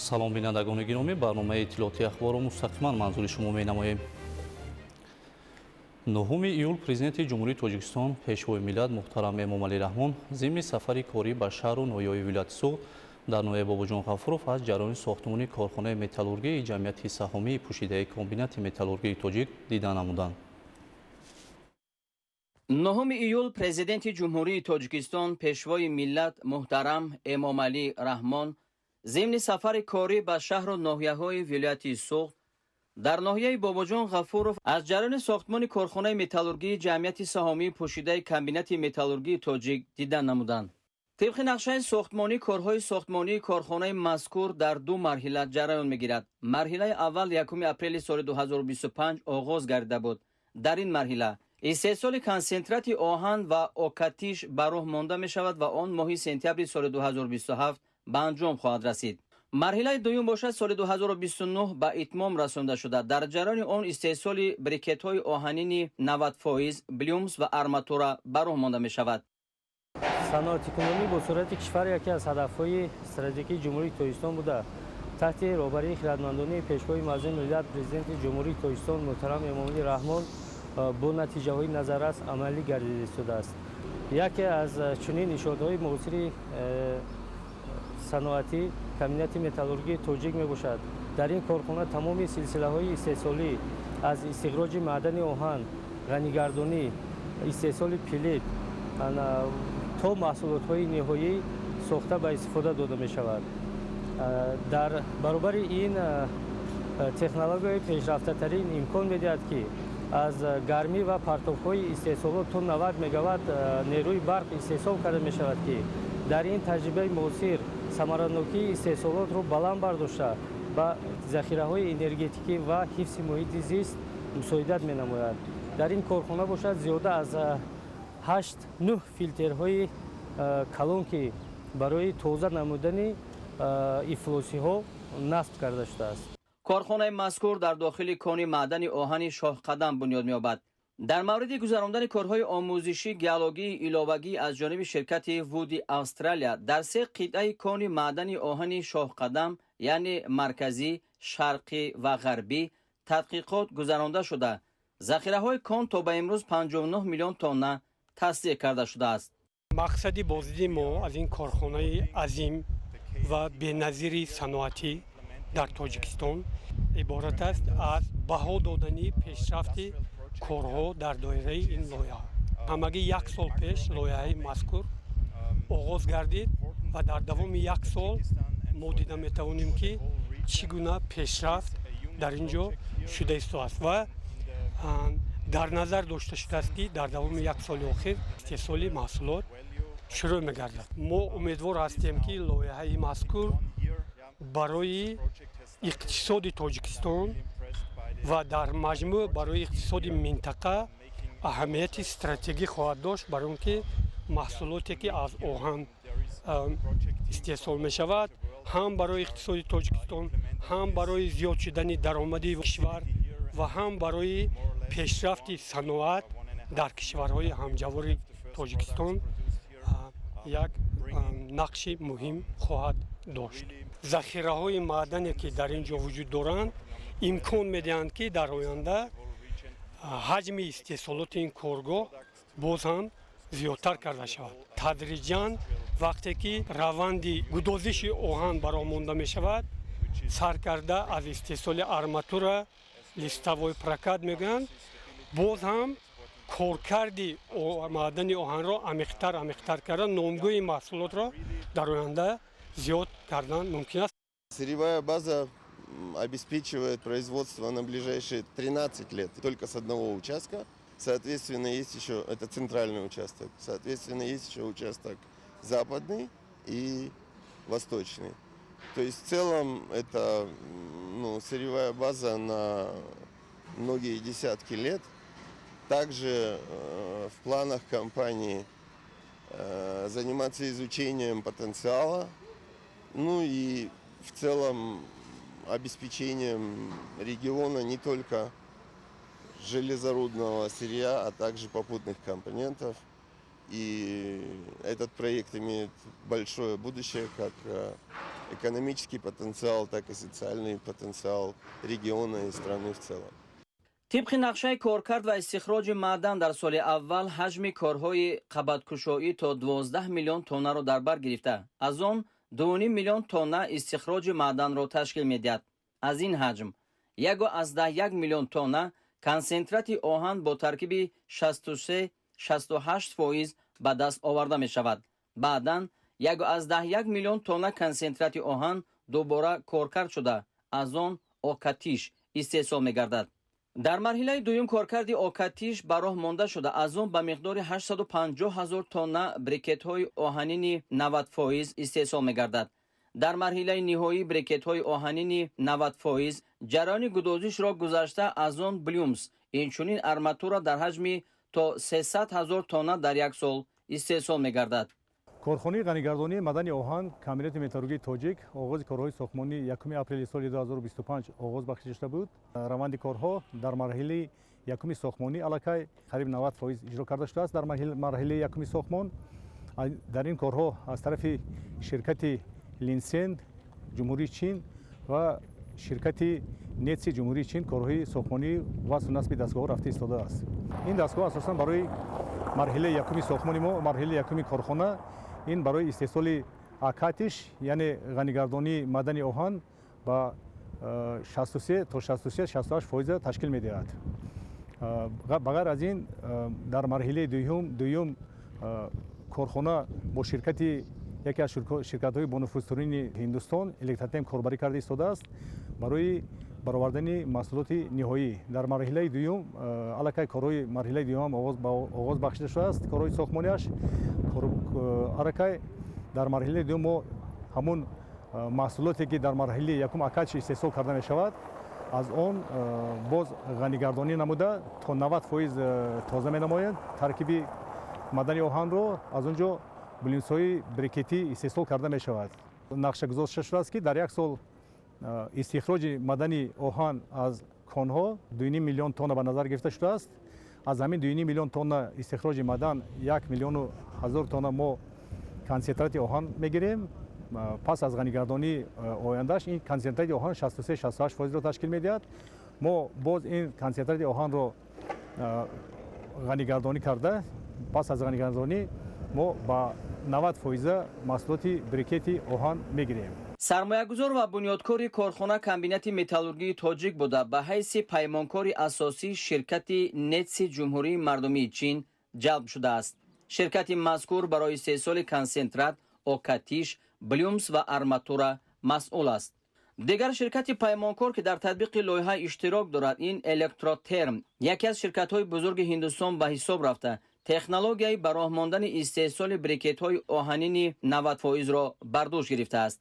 Салом, бинандагони гиромӣ! Барномаи иттилоотии Ахборро мустақиман манзури шумо менамоем. 9 июл Президенти Ҷумҳурии Тоҷикистон, Пешвои миллат муҳтарам Эмомалӣ Раҳмон зимни сафари корӣ ба шаҳру ноҳияҳои вилояти Суғд дар ноҳияи Бобоҷон Ғафуров аз ҷараёни сохтмони корхонаи металлургии ҷамъияти саҳомии пӯшидаи Комбинати металлургии тоҷик дида намуданд. 9 июл Президенти Ҷумҳурии Тоҷикистон, Пешвои миллат муҳтарам Эмомалӣ Раҳмон зимни сафари корӣ ба шаҳру ноҳияҳои вилояти Суғд дар ноҳияи Бобоҷон Ғафуров аз ҷараёни сохтмони корхонаи металлургии ҷамъияти саҳомии пӯшидаи Комбинати металлургии тоҷик дида намуданд. Тибқи нақшаи сохтмонӣ, корҳои сохтмонии корхонаи мазкур дар ду марҳила ҷараён мегирад. Марҳилаи аввал 1 апрели соли 2025 оғоз гардида буд. Дар ин марҳила истеҳсоли консентрати оҳан ва окатиш ба роҳ монда мешавад ва он моҳи сентябри соли 2027 ба анҷом хоҳад расид. Марҳилаи дуюм бошад, соли 2029 ба итмом расонда шуда, дар ҷараёни он истеҳсоли брикетҳои оҳанини 90%, блюмс ва арматура ба роҳ монда мешавад. Саноатикунонӣ бо суръати кишвар яке аз ҳадафҳои стратегии Ҷумҳурии Тоҷикистон буда, таҳти роҳбарии хирадмандонии Пешвои муаззами миллат, Президенти Ҷумҳурии Тоҷикистон муҳтарам Эмомалӣ Раҳмон бо натиҷаҳои назаррас амалӣ гардида истодааст. Яке аз чунин иншоотҳои муосири саноатӣ Комбинати металлургии тоҷик мебошад. Дар ин корхона тамоми силсилаҳои истеҳсолӣ, аз истихроҷи маъдани оҳан, ғанигардонӣ, истеҳсоли пеллет то маҳсулотҳои ниҳоӣ сохта ба истифода дода мешавад. Дар баробари ин, технологияи пешрафтатарин имкон медиҳад, ки аз гармӣ ва партовҳои истеҳсолот то 90 мегаватт нерӯи барқ истеҳсол карда мешавад, ки дар ин таҷрибаи муосир самаранокии истеҳсолотро баланд бардошта, ба захираҳои энергетикӣ ва ҳифзи муҳити зист мусоидат менамояд. Дар ин корхона бошад, зиёда аз ҳашт нӯҳ филтрҳои калон, ки барои тоза намудани ифлосиҳо насб карда шудааст. Корхонаи мазкур дар дохили кони маъдани оҳани Шоҳқадам бунёд меёбад. Дар мавриди гузарондани корҳои омӯзишӣ геологии иловагӣ аз ҷониби ширкати Вуди Австралия дар се қитъаи кони маъдани оҳани Шоҳқадам, яъне марказӣ, шарқӣ ва ғарбӣ, тадқиқот гузаронда шуда, захираҳои кон то ба имрӯз 59 миллион тонна тасдиқ карда шудааст. Мақсади боздиди мо аз ин корхонаи азим ва беназири саноатӣ дар Тоҷикистон иборат аст аз баҳо додани пешрафти корҳо дар доираи ин лоиҳа. Ҳамагӣ як сол пеш лоиҳаи мазкур оғоз гардид ва дар давоми як сол мо дида метавонем, ки чӣ гуна пешрафт дар ин ҷо шуда истодааст ва дар назар дошта шудааст, ки дар давоми як соли охир истеҳсоли маҳсулот шурӯъ мегардад. Мо умедвор ҳастем, ки лоиҳаи мазкур барои иқтисоди Тоҷикистон ва дар маҷмӯъ барои иқтисоди минтақа аҳамияти стратегӣ хоҳад дошт, барои он ки маҳсулоте, ки аз оҳан истеҳсол мешавад, ҳам барои иқтисоди Тоҷикистон, ҳам барои зиёд шудани даромади кишвар ва ҳам барои пешрафти саноат дар кишварҳои ҳамҷавори Тоҷикистон як нақши муҳим хоҳад дошт. Захираҳои маъдане, ки дар ин ҷо вуҷуд доранд, имкон медиҳанд, ки дар оянда ҳаҷми истеҳсолоти ин коргоҳ боз ҳам зиёдтар карда шавад. Тадриҷан, вақте ки раванди гудозиши оҳан ба роҳ монда мешавад, сар карда аз истеҳсоли арматура, листовой прокат мегӯянд, боз ҳам коркарди маъдани оҳанро амиқтар амиқтар карда, номгӯи маҳсулотро дар оянда зиёд кардан мумкин аст. Сырьевая база обеспечивает производство на ближайшие 13 лет только с одного участка. Соответственно, есть еще, это центральный участок, соответственно, есть еще участок западный и восточный. То есть в целом это, ну, сырьевая база на многие десятки лет. Также в планах компании заниматься изучением потенциала, ну и в целом обеспечением региона не только железорудного сырья, а также попутных компонентов. И этот проект имеет большое будущее как Экономический потенциал, так и социальный потенциал региона и страны в целом. Тибқи нақшаи коркард ва истихроҷи маъдан, дар соли аввал ҳаҷми корҳои қабаткушоӣ то 12 миллион тоннаро дар бар гирифта, аз он 2,5 миллион тонна истихроҷи маъданро ташкил медиҳад. Аз ин ҳаҷм 1,1 миллион тонна консентрати оҳан бо таркиби 63-68% ба даст оварда мешавад. Баъдан 1,1 миллион тонна консентрати оҳан дубора коркард шуда, аз он окатиш истеҳсол мегардад. Дар марҳилаи дуюм коркарди окатиш ба роҳ монда шуда, аз он ба миқдори 850 ҳазор тонна брикетҳои оҳанини 90% истеҳсол мегардад. Дар марҳилаи ниҳоӣ брикетҳои оҳанини 90% ҷараёни гудозишро гузашта, аз он блюмс, инчунин арматура дар ҳаҷми то 300 ҳазор тонна дар як сол истеҳсол мегардад. Корхонаи ғанигардонии маъдани оҳан Комбинати металлургии Тоҷик оғози корҳои сохтмонӣ 1 апрели соли 2025 оғоз бахшида шуда буд. Раванди корҳо дар марҳилаи якуми сохтмонӣ аллакай қариб 90% иҷро карда шудааст. Дар марҳилаи якуми сохтмон дар ин корҳо аз тарафи ширкати Линсен Ҷумҳурии Чин ва ширкати Нетси Ҷумҳурии Чин корҳои сохтмонӣ васл насби дастгоҳҳо рафта истодааст. Ин дастгоҳ асосан барои марҳилаи якуми сохтмони мо, марҳилаи якуми корхона, ин барои истеҳсоли окатиш, яъне ғанигардонии маъдани оҳан ба 63 то 63-68 фоиза ташкил медиҳад. Ба ғайр аз ин, дар марҳилаи дуюм корхона бо ширкати яке аз ширкатҳои бонуфузтарини Ҳиндустон Электротем корбарӣ карда истодааст барои баровардани маҳсулоти ниҳоӣ. Дар марҳилаи дуюм аллакай корҳои марҳилаи дуюм оғоз бахшида шудааст, корҳои сохтмониаш аллакай. Дар марҳилаи дуюм мо ҳамун маҳсулоте, ки дар марҳилаи якум окатиш истеҳсол карда мешавад, аз он боз ғанигардонӣ намуда, то 90% тоза менамояд таркиби маъдани оҳанро, аз он ҷо блюмсҳои брикетӣ истеҳсол карда мешавад. Нақша гузошта шудааст, ки дар як сол истихроҷи маъдани оҳан аз конҳо 2,5 миллион тонна ба назар гирифта шудааст. Аз ҳамин 2,5 миллион тонна истихроҷи маъдан 1 миллиону 1000 тонна мо консентрати оҳан мегирем. Пас аз ғанигардонии ояндаш ин консентрати оҳан 63-68 фоизро ташкил медиҳад. Мо боз ин консентрати оҳанро ғанигардонӣ карда, пас аз ғанигардонӣ мо ба 90 фоиза маҳсулоти брикети оҳан мегирем. Сармоягузор ва бунёдкори корхона Комбинати металлургии Тоҷик буда, ба ҳайси паймонкори асосии ширкати Нетси Ҷумҳурии Мардумии Чин ҷалб шудааст. Ширкати мазкур барои истеҳсоли консентрат, окатиш, блюмс ва арматура масъул аст. Дигар ширкати паймонкор, ки дар татбиқи лоиҳа иштирок дорад, ин Электротерм, яке аз ширкатҳои бузурги Ҳиндустон ба ҳисоб рафта, технологияи ба роҳ мондани истеҳсоли брикетҳои оҳанини 90 фоизро бар дӯш гирифтааст.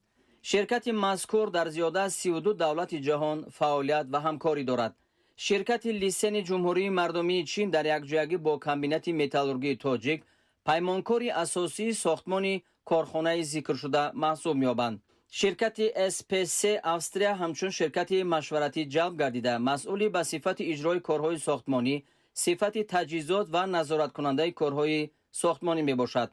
Ширкати мазкур дар зиёда аз 32 давлати ҷаҳон фаъолият ва ҳамкорӣ дорад. Ширкати Лисени Ҷумҳурии Мардумии Чин дар якҷоягӣ бо Комбинати металлургии Тоҷик паймонкори асосии сохтмони корхонаи зикршуда маҳсуб меёбанд. Ширкати СПС Австрия ҳамчун ширкати машваратӣ ҷалб гардида, масъули ба сифати иҷрои корҳои сохтмонӣ, сифати таҷҳизот ва назораткунандаи корҳои сохтмонӣ мебошад.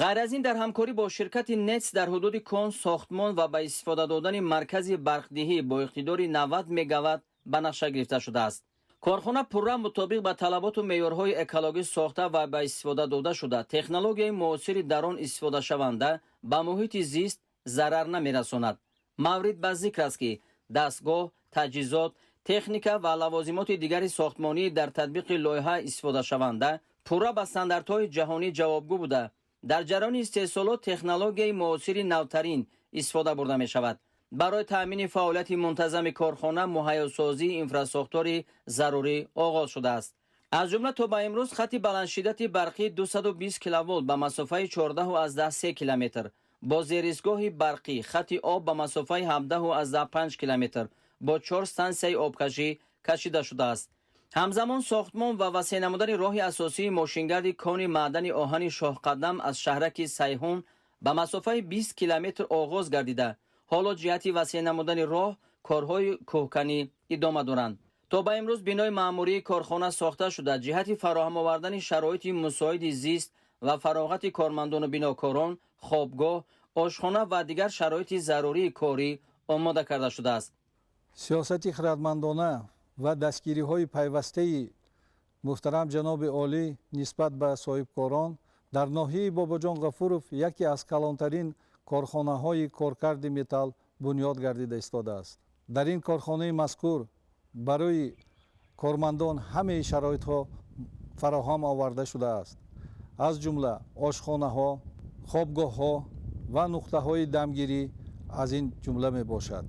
Ғайр аз ин, дар ҳамкорӣ бо ширкати Нетс дар ҳудуди кон сохтмон ва ба истифода додани маркази барқдиҳӣ бо иқтидори 90 мегаватт ба нақша гирифта шудааст. Корхона пурра мутобиқ ба талаботу меъёрҳои экологӣ сохта ва ба истифода дода шуда, технологияи муосири дар он истифодашаванда ба муҳити зист зарар намерасонад. Маврид ба зикр аст, ки дастгоҳ, таҷҳизот, техника ва лавозимоти дигари сохтмонӣ дар татбиқи лоиҳа истифодашаванда пурра ба стандартҳои ҷаҳонӣ ҷавобгӯ буда, дар ҷараёни истеҳсолот технологияи муосири навтарин истифода бурда мешавад. Барои таъмини фаъолияти мунтазами корхона муҳайёсозии инфрасохтори зарурӣ оғоз шудааст. Аз ҷумла, то ба имрӯз хати баландшиддати барқӣ 220 киловолт ба масофаи 14,3 километр бо зеристгоҳи барқӣ, хати об ба масофаи 17,5 километр бо чор стансияи обкашӣ кашида шудааст. Ҳамзамон сохтмон ва васеъ намудани роҳи асосии мошингарди кони маъдани оҳани Шоҳқадам аз шаҳраки Сайҳун ба масофаи 20 километр оғоз гардида, ҳоло ҷиҳати васеъ намудани роҳ корҳои кӯҳканӣ идома доранд. То ба имрӯз бинои маъмурии корхона сохта шуда, ҷиҳати фароҳам овардани шароити мусоиди зист ва фароғати кормандону бинокорон хобгоҳ, ошхона ва дигар шароити зарурии корӣ омода карда шудааст. Сиёсати хирадмандона ва дастгириҳои пайвастаи муҳтарам ҷаноби олӣ нисбат ба соҳибкорон дар ноҳияи Бобоҷон Ғафуров яке аз калонтарин корхонаҳои коркарди металл бунёд гардида истодааст. Дар ин корхонаи мазкур барои кормандон ҳамаи шароитҳо фароҳам оварда шудааст, аз ҷумла ошхонаҳо, хобгоҳҳо ва нуқтаҳои дамгирӣ аз ин ҷумла мебошад.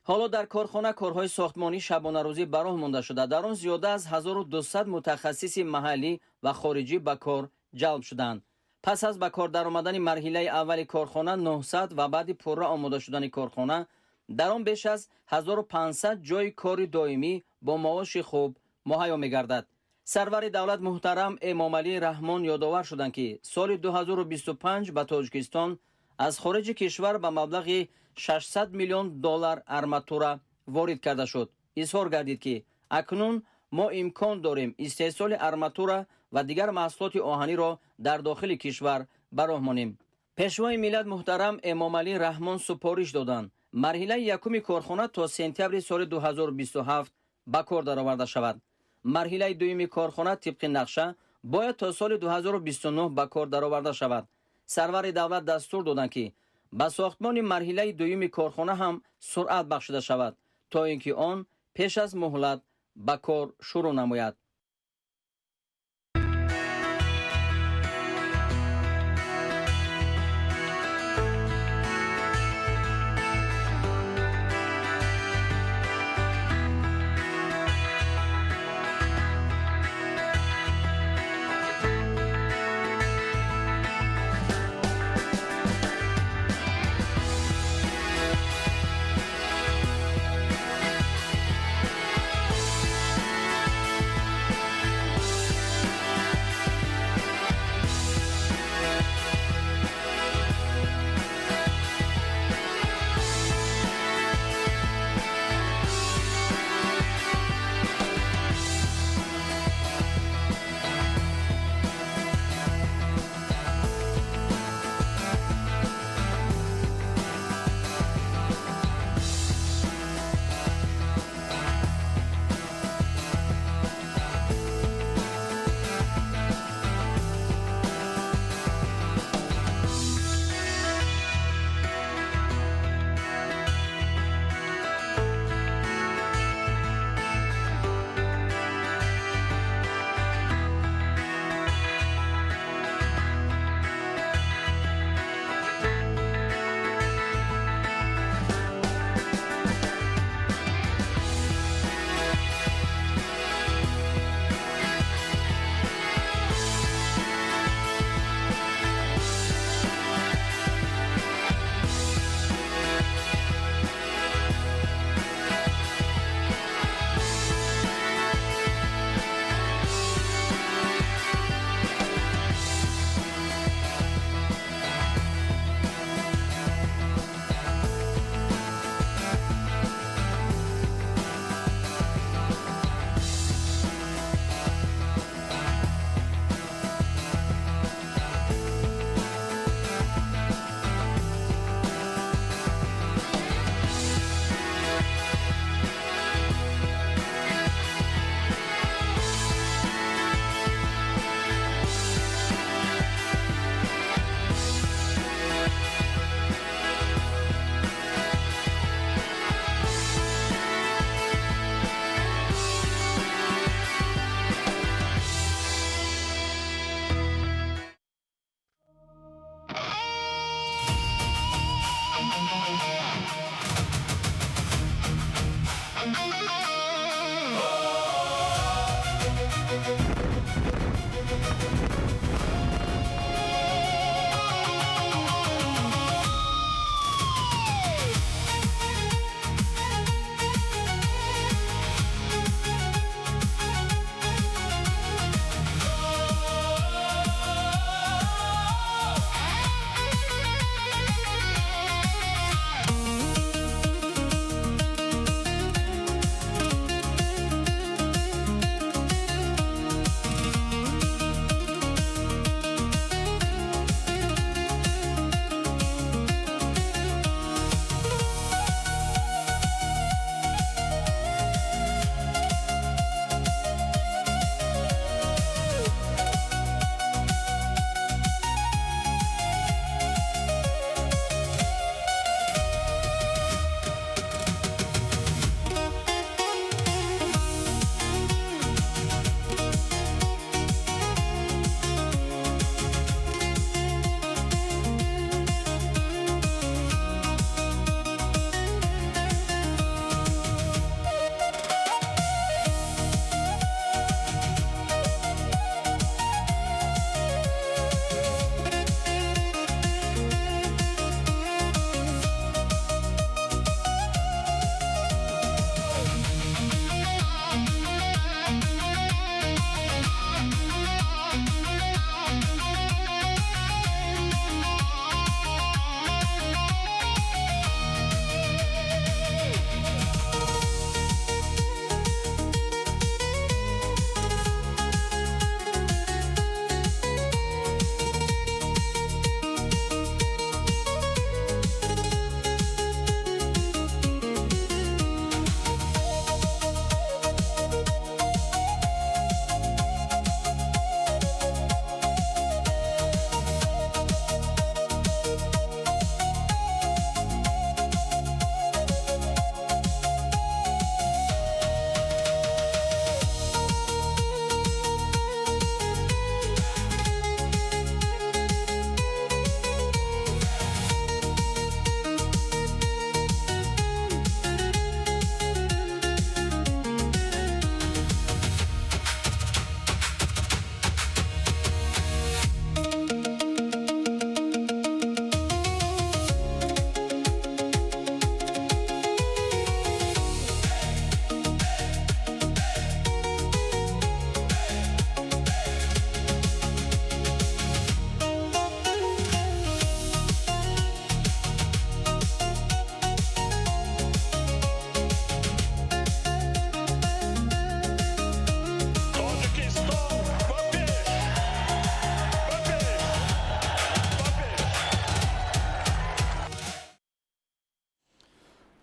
Ҳоло дар корхона корҳои сохтмонӣ шабонарӯзӣ ба роҳ монда шуда, дар он зиёда аз 1200 мутахассиси маҳаллӣ ва хориҷӣ ба кор ҷалб шуданд. Пас аз ба кор даромадани марҳилаи аввали корхона 900 ва баъди пурра омода шудани корхона дар он беш аз 1500 ҷойи кори доимӣ бо маоши хуб муҳайё мегардад. Сарвари давлат муҳтарам Эмомалӣ Раҳмон ёдовар шуданд, ки соли 2025 ба Тоҷикистон аз хориҷи кишвар ба маблағи 600 миллион доллар арматура ворид карда шуд. Изҳор гардид, ки акнун мо имкон дорем истеҳсоли арматура ва дигар маҳсулоти оҳаниро дар дохили кишвар ба роҳ монем. Пешвои миллат муҳтарам Эмомалӣ Раҳмон супориш доданд, марҳилаи якуми корхона то сентябри соли 2027 ба кор дароварда шавад. Марҳилаи дуюми корхона тибқи нақша бояд то соли 2029 ба кор дароварда шавад. Сарвари давлат дастур доданд, ки ба сохтмони марҳилаи дуюми корхона ҳам суръат бахшида шавад, то ин ки он пеш аз муҳлат ба кор шурӯъ намояд.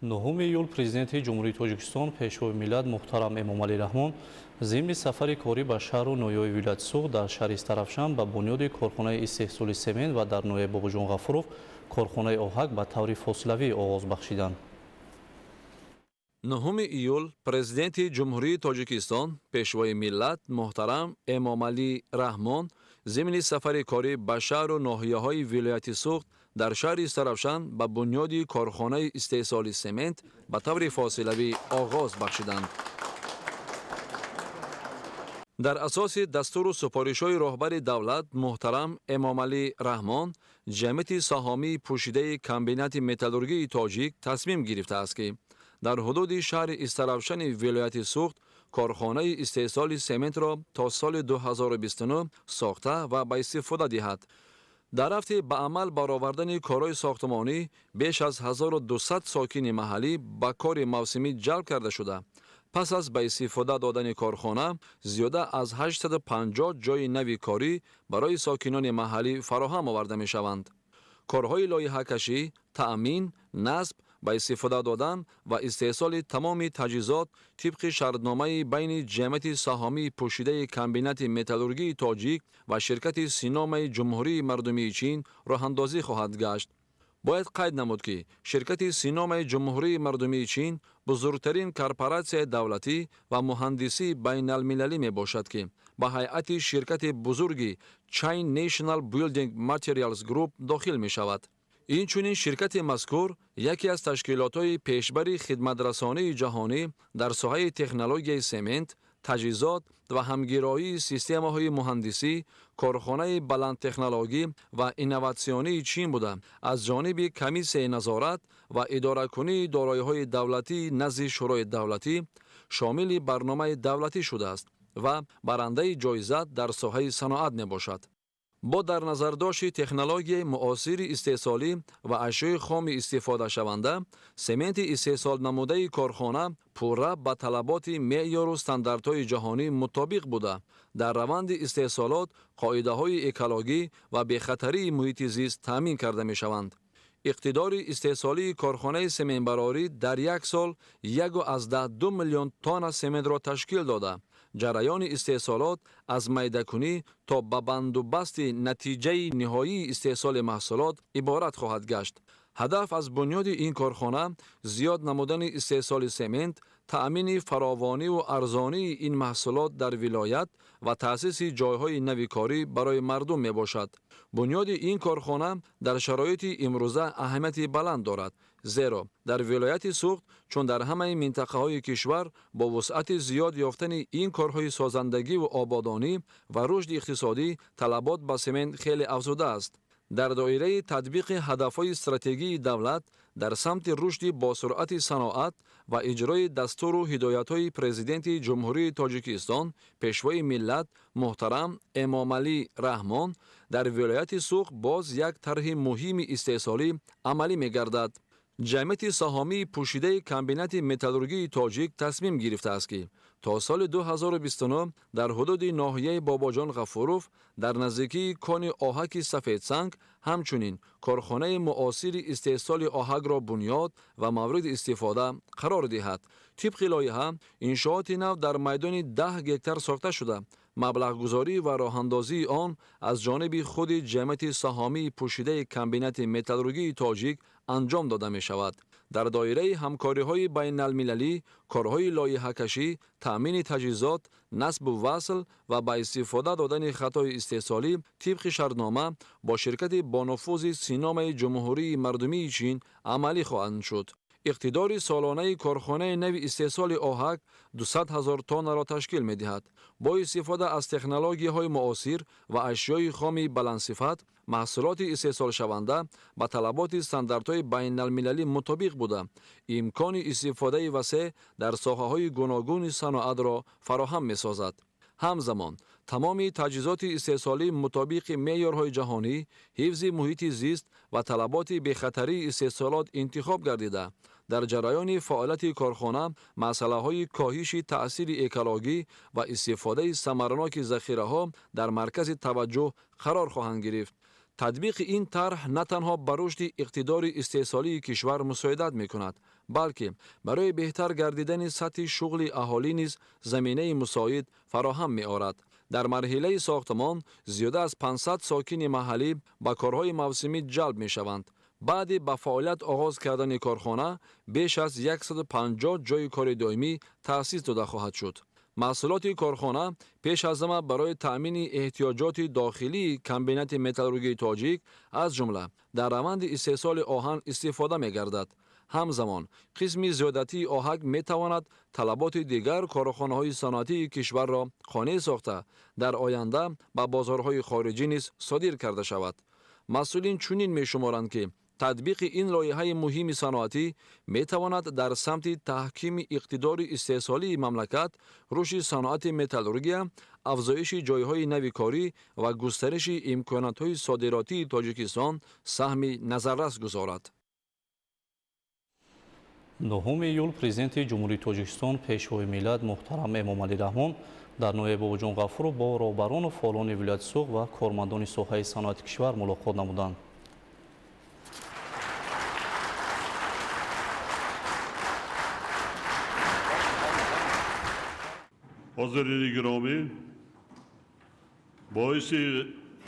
9 июл Президенти Ҷумҳурии Тоҷикистон, Пешвои миллат муҳтарам Эмомалӣ Раҳмон зимни сафари корӣ ба шаҳру ноҳияҳои вилояти Суғд дар шаҳри Истаравшан ба бунёди корхонаи истеҳсоли семент ва дар ноҳияи Бобоҷон Ғафуров корхонаи оҳак ба таври фосилавӣ оғоз бахшиданд. 9 июл Президенти Ҷумҳурии Тоҷикистон, Пешвои миллат муҳтарам Эмомалӣ Раҳмон зимни сафари корӣ ба шаҳру ноҳияҳои вилояти Суғд дар шаҳри Истаравшан ба бунёди корхонаи истеҳсоли семент ба таври фосилавӣ оғоз бахшиданд. Дар асоси дастуру супоришҳои роҳбари давлат муҳтарам Эмомалӣ Раҳмон ҷамъияти саҳомии пӯшидаи комбинати металлургии тоҷик тасмим гирифтааст, ки дар ҳудуди шаҳри Истаравшани вилояти Суғд корхонаи истеҳсоли сементро то соли 2029 сохта ва ба истифода диҳад. Дар рафти ба амал баровардани корҳои сохтмонӣ беш аз 1200 сокини маҳаллӣ ба кори мавсимӣ ҷалб карда шуда, пас аз ба истифода додани корхона зиёда аз 850 ҷойи нави корӣ барои сокинони маҳаллӣ фароҳам оварда мешаванд. Корҳои лоиҳакашӣ, таъмин, насб, ба истифода додан ва истеҳсоли тамоми таҷҳизот тибқи шартномаи байни ҷамъияти саҳомии пӯшидаи комбинати металлургии тоҷик ва ширкати Синомаи Ҷумҳурии Мардумии Чин роҳандозӣ хоҳад гашт. Бояд қайд намуд, ки ширкати Синомаи Ҷумҳурии Мардумии Чин бузургтарин корпоратсияи давлатӣ ва муҳандисии байналмилалӣ мебошад, ки ба ҳайати ширкати бузурги China National Building Materials Group дохил мешавад. Инчунин ширкати мазкур яке аз ташкилотҳои пешбари хидматрасонии ҷаҳонӣ дар соҳаи технологияи семент, таҷҳизот ва ҳамгироии системаҳои муҳандисӣ, корхонаи баландтехнологӣ ва инноватсионии Чин буда, аз ҷониби Комиссияи назорат ва идоракунии дороиҳои давлатии назди Шӯрои давлатӣ шомили барномаи давлатӣ шудааст ва барандаи ҷоиза дар соҳаи саноат мебошад. Бо дар назардошти технологияи муосири истеҳсолӣ ва ашёи хоми истифодашаванда, сементи истеҳсолнамудаи корхона пурра ба талаботи меъёру стандартҳои ҷаҳонӣ мутобиқ буда, дар раванди истеҳсолот қоидаҳои экологӣ ва бехатарии муҳити зист таъмин карда мешаванд. Иқтидори истеҳсолии корхонаи сементбарорӣ дар як сол 1,2 миллион тонна сементро ташкил дода, ҷараёни истеҳсолот аз майдакунӣ то ба бандубасти натиҷаи ниҳоии истеҳсоли маҳсулот иборат хоҳад гашт. Ҳадаф аз бунёди ин корхона зиёд намудани истеҳсоли семент, таъмини фаровониву арзонии ин маҳсулот дар вилоят ва таъсиси ҷойҳои нави корӣ барои мардум мебошад. Бунёди ин корхона дар шароити имрӯза аҳамияти баланд дорад, зеро дар вилояти Суғд, чун дар ҳамаи минтақаҳои кишвар, бо вусъати зиёд ёфтани ин корҳои созандагиву ободонӣ ва рушди иқтисодӣ талабот ба семент хеле афзудааст. Дар доираи татбиқи ҳадафҳои стратегии давлат дар самти рушди босуръати саноат ва иҷрои дастуру ҳидоятҳои Президенти Ҷумҳурии Тоҷикистон, Пешвои миллат муҳтарам Эмомалӣ Раҳмон дар вилояти Суғд боз як тарҳи муҳими истеҳсолӣ амалӣ мегардад. Ҷамъияти саҳомии пӯшидаи комбинати металлургии тоҷик тасмим гирифтааст, ки то соли 2029 дар ҳудуди ноҳияи Бобоҷон Ғафуров дар наздикии кони оҳаки сафедсанг ҳамчунин корхонаи муосири истеҳсоли оҳакро бунёд ва мавриди истифода қарор диҳад. Тибқи лоиҳа, иншооти нав дар майдони 10 гектар сохта шуда, маблағгузорӣ ва роҳандозии он аз ҷониби худи ҷамъияти саҳомии пӯшидаи комбинати металлургии тоҷик анҷом дода мешавад. Дар доираи ҳамкориҳои байналмилалӣ корҳои лоиҳакашӣ, таъмини таҷҳизот, насбу васл ва ба истифода додани хатҳои истеҳсолӣ тибқи шартнома бо ширкати бонуфузи Синомаи Ҷумҳурии Мардумии Чин амалӣ хоҳанд шуд. Иқтидори солонаи корхонаи нави истеҳсоли оҳак 200 ҳазор тоннаро ташкил медиҳад. Бо истифода аз технологияҳои муосир ва ашёи хоми баландсифат, маҳсулоти истеҳсолшаванда ба талаботи стандартҳои байналмилалӣ мутобиқ буда, имкони истифодаи васеъ дар соҳаҳои гуногуни саноатро фароҳам месозад. Ҳамзамон тамоми таҷҳизоти истеҳсолӣ мутобиқи меъёрҳои ҷаҳонӣ, ҳифзи муҳити зист ва талаботи бехатарии истеҳсолот интихоб гардида, дар ҷараёни фаъолияти корхона масъалаҳои коҳиши таъсири экологӣ ва истифодаи самараноки захираҳо дар маркази таваҷҷӯҳ қарор хоҳанд гирифт. Татбиқи ин тарҳ на танҳо ба рушди иқтидори истеҳсолии кишвар мусоидат мекунад, балки барои беҳтар гардидани сатҳи шуғли аҳолӣ низ заминаи мусоид фароҳам меорад. Дар марҳилаи сохтмон зиёда аз 500 сокини маҳаллӣ ба корҳои мавсимӣ ҷалб мешаванд. Баъди ба фаъолият оғоз кардани корхона беш аз 150 ҷойи кори доимӣ таъсис дода хоҳад шуд. Маҳсулоти корхона пеш аз ҳама барои таъмини эҳтиёҷоти дохилии комбинати металлургии тоҷик, аз ҷумла дар раванди истеҳсоли оҳан истифода мегардад. Ҳамзамон қисми зиёдатии оҳак метавонад талаботи дигар корхонаҳои саноатии кишварро қонеъ сохта, дар оянда ба бозорҳои хориҷӣ низ содир карда шавад. Масъулин чунин мешуморанд, ки татбиқи ин лоиҳаи муҳими саноатӣ метавонад дар самти таҳкими иқтидори истеҳсолии мамлакат, рушди саноати металлургия, афзоиши ҷойҳои нави корӣ ва густариши имкониятҳои содиротии Тоҷикистон саҳми назаррас гузорад. 9 июл Президенти Ҷумҳурии Тоҷикистон, Пешвои миллат муҳтарам Эмомалӣ Раҳмон дар ноҳияи Бобоҷон Ғафуров бо роҳбарону фаъолони вилояти Суғд ва кормандони соҳаи саноати кишвар мулоқот намуданд. Ҳозирини гиромӣ, боиси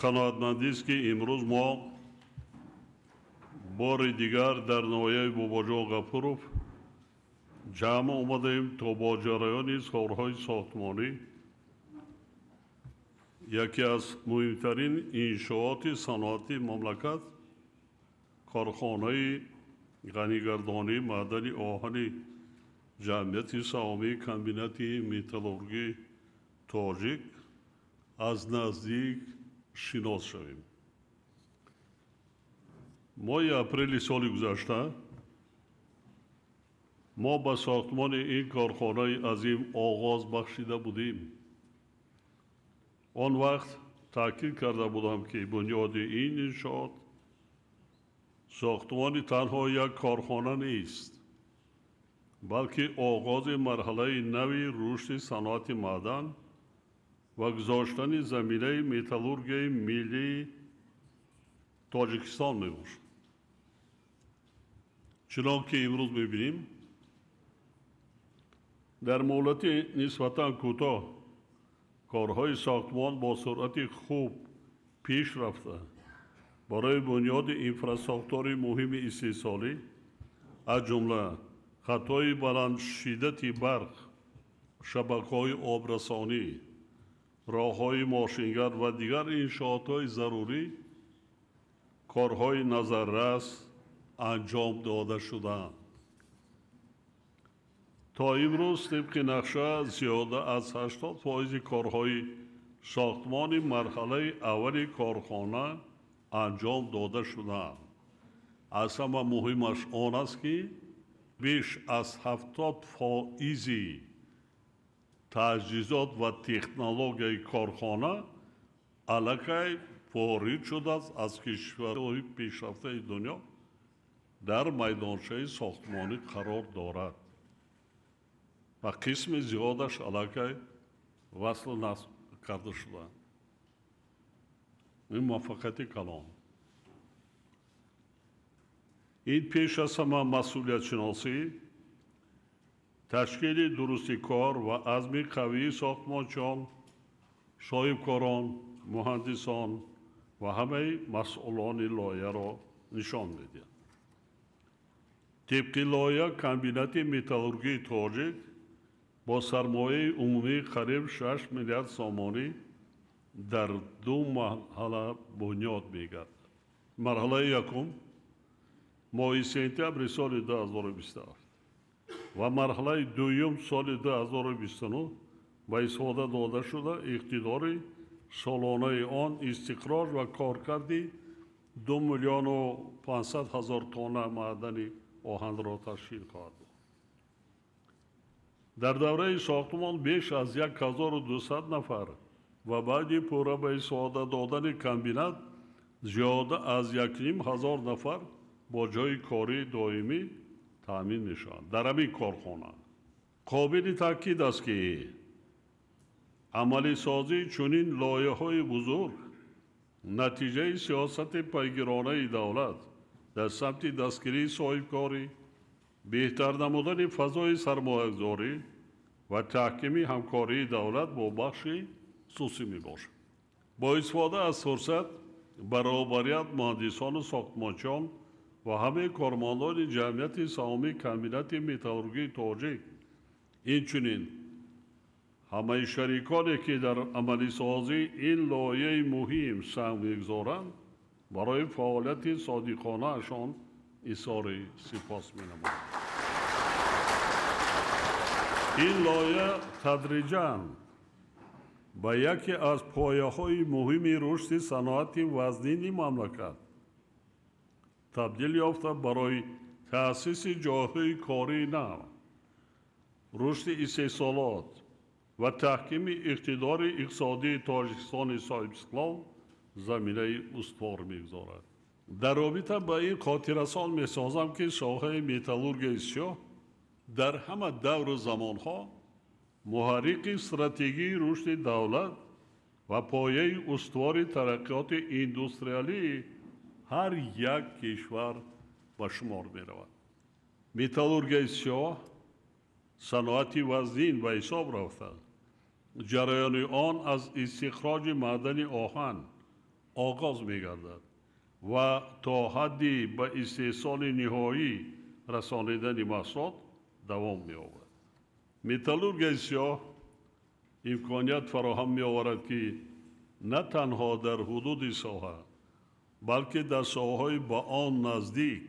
қаноатмандист, ки имрӯз мо бори дигар дар ноҳияи Бобоҷон Ғафуров ҷамъ омадаем, то бо ҷараёни корҳои сохтмонӣ яке аз муҳимтарин иншооти саноатии мамлакат, корхонаи ғанигардонии маъдани оҳани ҷамъияти саҳомии комбинати металлургии тоҷик аз наздик шинос шавем. Моҳи апрели соли гузашта мо ба сохтмони ин корхонаи азим оғоз бахшида будем. Он вақт таъкид карда будам, ки бунёди ин иншоот сохтмони танҳо як корхона нест, балки оғози марҳалаи нави рушди саноати маъдан ва гузоштани заминаи металлургияи миллии Тоҷикистон мебошад. Чунон ки имрӯз мебинем, дар муҳлати нисбатан кӯтоҳ корҳои сохтмон бо суръати хуб пеш рафта, барои бунёди инфрасохтори муҳими истеҳсолӣ, аз ҷумла хатҳои баландшиддати барқ, шабакаҳои обрасонӣ, роҳҳои мошингард ва дигар иншоотҳои зарурӣ корҳои назаррас анҷом дода шудаанд. То имрӯз тибқи нақша зиёда аз 80% корҳои сохтмони марҳалаи аввали корхона анҷом дода шудаанд. Аз ҳама муҳимаш он аст, ки беш аз 70% таҷҳизот ва технологияи корхона аллакай ворид шудааст аз кишварҳои пешрафтаи дунё, дар майдончаи сохтмонӣ қарор дорад ва қисми зиёдаш аллакай васлу насб карда шудаанд. Ин муваффақияти калон. Ин пеш аз ҳама масъулиятшиносӣ, ташкили дурусти кор ва азми қавии сохтмончиён, соҳибкорон, муҳандисон ва ҳамаи масъулони лоиҳаро нишон медиҳад. Тибқи лоиҳа комбинати металлургии тоҷик бо сармояи умумии қариб 6 миллиард сомонӣ дар ду марҳала бунёд мегардад. Марҳалаи якум моҳи сентябри соли 2027 ва марҳалаи дуюм соли 2029 ба истифода дода шуда, иқтидори солонаи он истихроҷ ва коркарди 2 500 000 тонна маъдани оҳанро ташкил хоҳад дод. Дар давраи сохтмон беш аз 1200 нафар ва баъди пурра ба истифода додани комбинат зиёда аз 1500 нафар бо ҷойи кории доимӣ таъмин мешаванд. Дар ҳамин корхона қобили таъкид аст, ки амалисозии чунин лоиҳаҳои бузург Натиҷаи сиёсати пайгиронаи давлат дар самти дастгирии соҳибкорӣ, беҳтар намудани фазои сармоягузорӣ ва таҳкими ҳамкории давлат бо бахши хусусӣ мебошад. Бо истифода аз фурсат ба роҳбарият, муҳандисону сохтмончиён ва ҳамаи кормандони ҷамъияти саҳомии комбинати металлургии тоҷик, инчунин ҳамаи шариконе, ки дар амалисозии ин лоиҳаи муҳим саҳм мегузоранд, барои фаъолияти содиқонаашон изҳори сипос менамоям. Ин лоиҳа тадриҷан ба яке аз пояҳои муҳими рушди саноати вазнини мамлакат табдил ёфта, барои таъсиси ҷойҳои кории нав, рушди истеҳсолот ва таҳкими иқтидори иқтисодии Тоҷикистони соҳибистиқлол заминаи устувор мегузорад. Дар робита ба ин хотиррасон месозам, ки соҳаи металлургияи сиёҳ дар ҳама давру замонҳо муҳаррики стратегии рушди давлат ва пояи устувори тараққиёти индустриалии ҳар як кишвар ба шумор меравад. Металлургияи сиёҳ саноати вазнин ба ҳисоб рафта, ҷараёни он аз истихроҷи маъдани оҳан оғоз мегардад ва то ҳадди ба истеҳсоли ниҳоӣ расонидани маҳсулот давом меёбад. Металлургияи сиёҳ имконият фароҳам меоварад, ки на танҳо дар ҳудуди соҳа, балки дар соҳаҳои ба он наздик,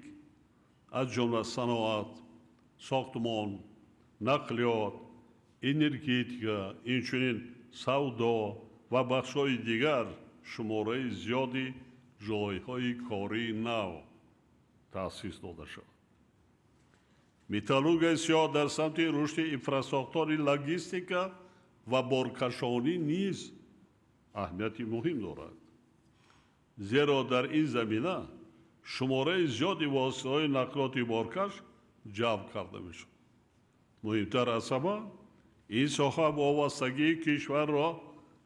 аз ҷумла саноат, сохтмон, нақлиёт, энергетика, инчунин савдо ва бахшҳои дигар шумораи зиёди ҷойҳои кории нав таъсис дода шавад. Металлургияи сиёҳ дар самти рушди инфрасохтори логистика ва боркашонӣ низ аҳамияти муҳим дорад, зеро дар ин замина шумораи зиёди воситаҳои нақлиёти боркаш ҷалб карда мешавад. Муҳимтар аз ҳама, ин соҳа вобастагии кишварро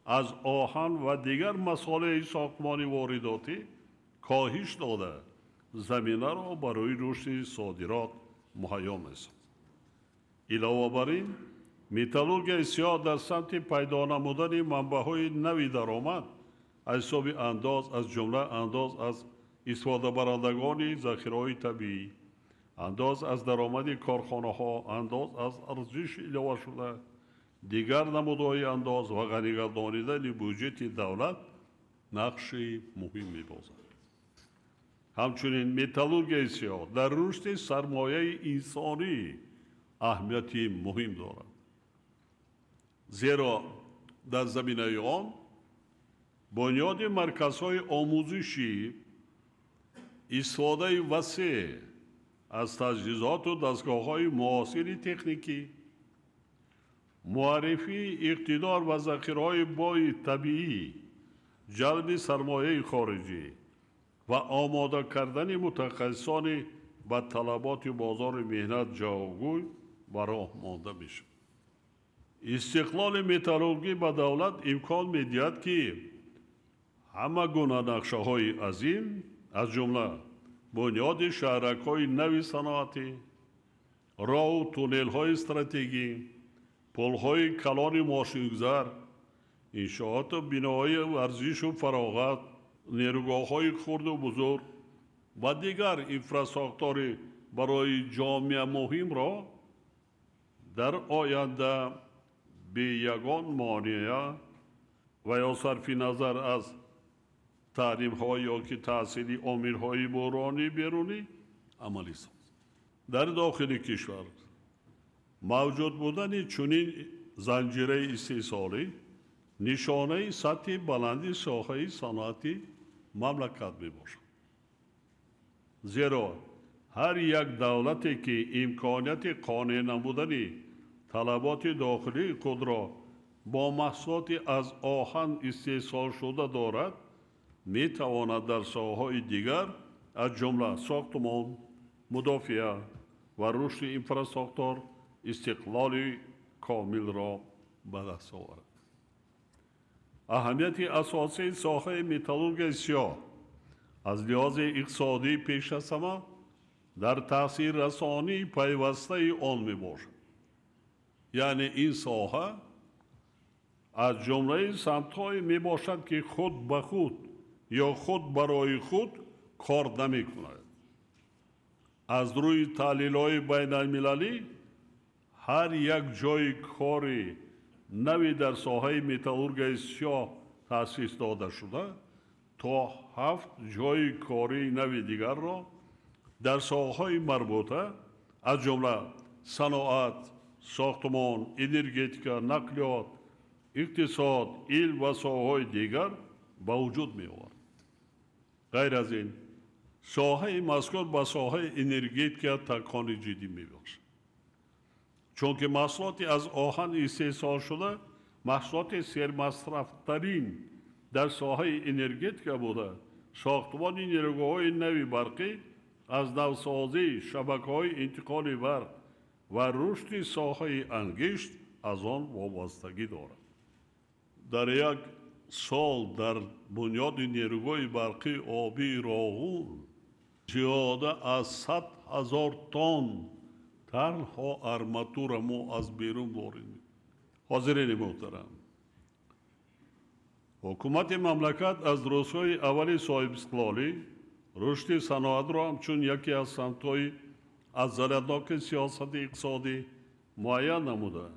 аз оҳан ва дигар масолеҳи сохтмони воридотӣ коҳиш дода, заминаро барои рушди содирот муҳайё месозад. Илова бар ин, металлургияи сиёҳ дар самти пайдо намудани манбаъҳои нави даромад аз ҳисоби андоз, аз ҷумла андоз аз истифодабарандагони захираҳои табиӣ, андоз аз даромади корхонаҳо, андоз аз арзиши иловашуда, дигар намудҳои андоз ва ғанигардонидани буҷети давлат нақши муҳим мебозад. Ҳамчунин металлургияи сиёҳ дар рушди сармояи инсонӣ аҳамияти муҳим дорад, зеро дар заминаи он бунёди марказҳои омӯзишӣ, истифодаи васеъ аз таҷҳизоту дастгоҳҳои муосири техникӣ, муаррифии иқтидор ва захираҳои бои табиӣ, ҷалби сармояи хориҷӣ ва омода кардани мутахассисони ба талаботи бозори меҳнат ҷавобгӯй ба роҳ монда мешавад. Истиқлоли металлургӣ ба давлат имкон медиҳад, ки ҳама гуна нақшаҳои азим, аз ҷумла бунёди шаҳракҳои нави саноатӣ, роҳу туннелҳои стратегӣ, пулҳои калони мошингузар, иншооту биноҳои варзишу фароғат, нерӯгоҳҳои хурду бузург ва дигар инфрасохтори барои ҷомеа муҳимро дар оянда бе ягон монеа ва ё сарфи назар аз таҳримҳо ё ки таъсири омилҳои буҳронии берунӣ амалӣ созад. Дар дохили кишвар мавҷуд будани чунин занҷираи истеҳсолӣ нишонаи сатҳи баланди соҳаи саноати мамлакат мебошад, зеро ҳар як давлате, ки имконияти қонеъ намудани талаботи дохилии худро бо маҳсулоти аз оҳан истеҳсолшуда дорад, метавонад дар соҳаҳои дигар, аз ҷумла сохтмон, мудофиа ва рушди инфрасохтор истиқлоли комилро ба даст оварад. Аҳамияти асосии соҳаи металлургияи сиёҳ аз лиҳози иқтисодӣ пеш аз ҳама дар таъсиррасонии пайвастаи он мебошад. Яъне ин соҳа аз ҷумлаи самтҳое мебошад, ки худ ба худ ё худ барои худ кор намекунад. Аз рӯи таҳлилҳои байналмилалӣ ҳар як ҷойи кори нави дар соҳаи металлургияи сиёҳ таъсис дода шуда то 7 ҷойи кории нави дигарро дар соҳаҳои марбута, аз ҷумла саноат, сохтмон, энергетика, нақлиёт, иқтисод, илм ва соҳаҳои дигар ба вуҷуд меовард. Ғайр аз ин, соҳаи мазкур ба соҳаи энергетика такони ҷиддӣ мебахшад, чунки маҳсулоти аз оҳан истеҳсолшуда маҳсулоти сермасрафтарин дар соҳаи энергетика буда, сохтмони нерӯгоҳҳои нави барқӣ, аз навсозии шабакаҳои интиқоли барқ ва рушди соҳаи ангишт аз он вобастагӣ дорад. Дар як сол дар бунёди нерӯгоҳи барқии обии Роғун зиёда аз 100 000 тонн танҳо арматура мо аз берун ворид мекунем. Ҳозирини муҳтарам, ҳукумати мамлакат аз рӯзҳои аввали соҳибистиқлолӣ рушди саноатро ҳамчун яке аз самтҳои афзалиятноки сиёсати иқтисодӣ муайян намуда,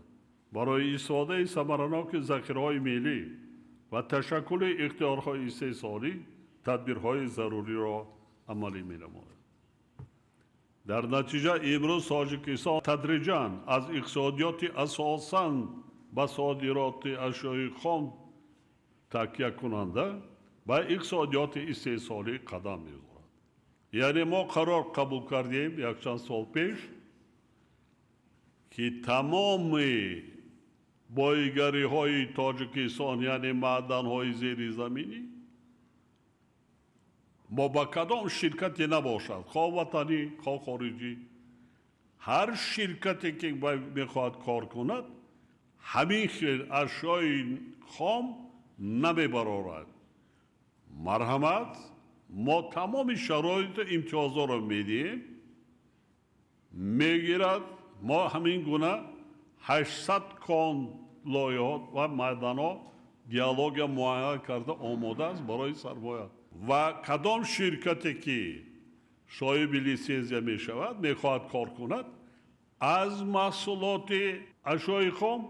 барои истифодаи самараноки захираҳои миллӣ ва ташаккули ихтиёрҳои истеҳсолӣ тадбирҳои заруриро амалӣ менамояд. Дар натиҷа имрӯз Тоҷикистон тадриҷан аз иқтисодиёти асосан ба содироти ашёи хом такякунанда ба иқтисодиёти истеҳсолӣ қадам мегузорад. Яъне мо қарор қабул кардем якчанд сол пеш, ки тамоми боигариҳои Тоҷикистон, яъне маъданҳои зеризаминӣ, мо ба кадом ширкате набошад, хоҳ ватанӣ, хоҳ хориҷӣ, ҳар ширкате ки мехоҳад кор кунад, ҳамин хел ашёи хом намебарорад. Марҳамат, мо тамоми шароиту имтиёзҳоро медиҳем, мегирад. Мо ҳамин гуна 800 кон лоиҳот ва маъданҳо геология муайян карда омода аст барои сармоя. Ва кадом ширкате ки соҳиби литсензия мешавад, мехоҳад кор кунад, аз маҳсулоти ашёи хом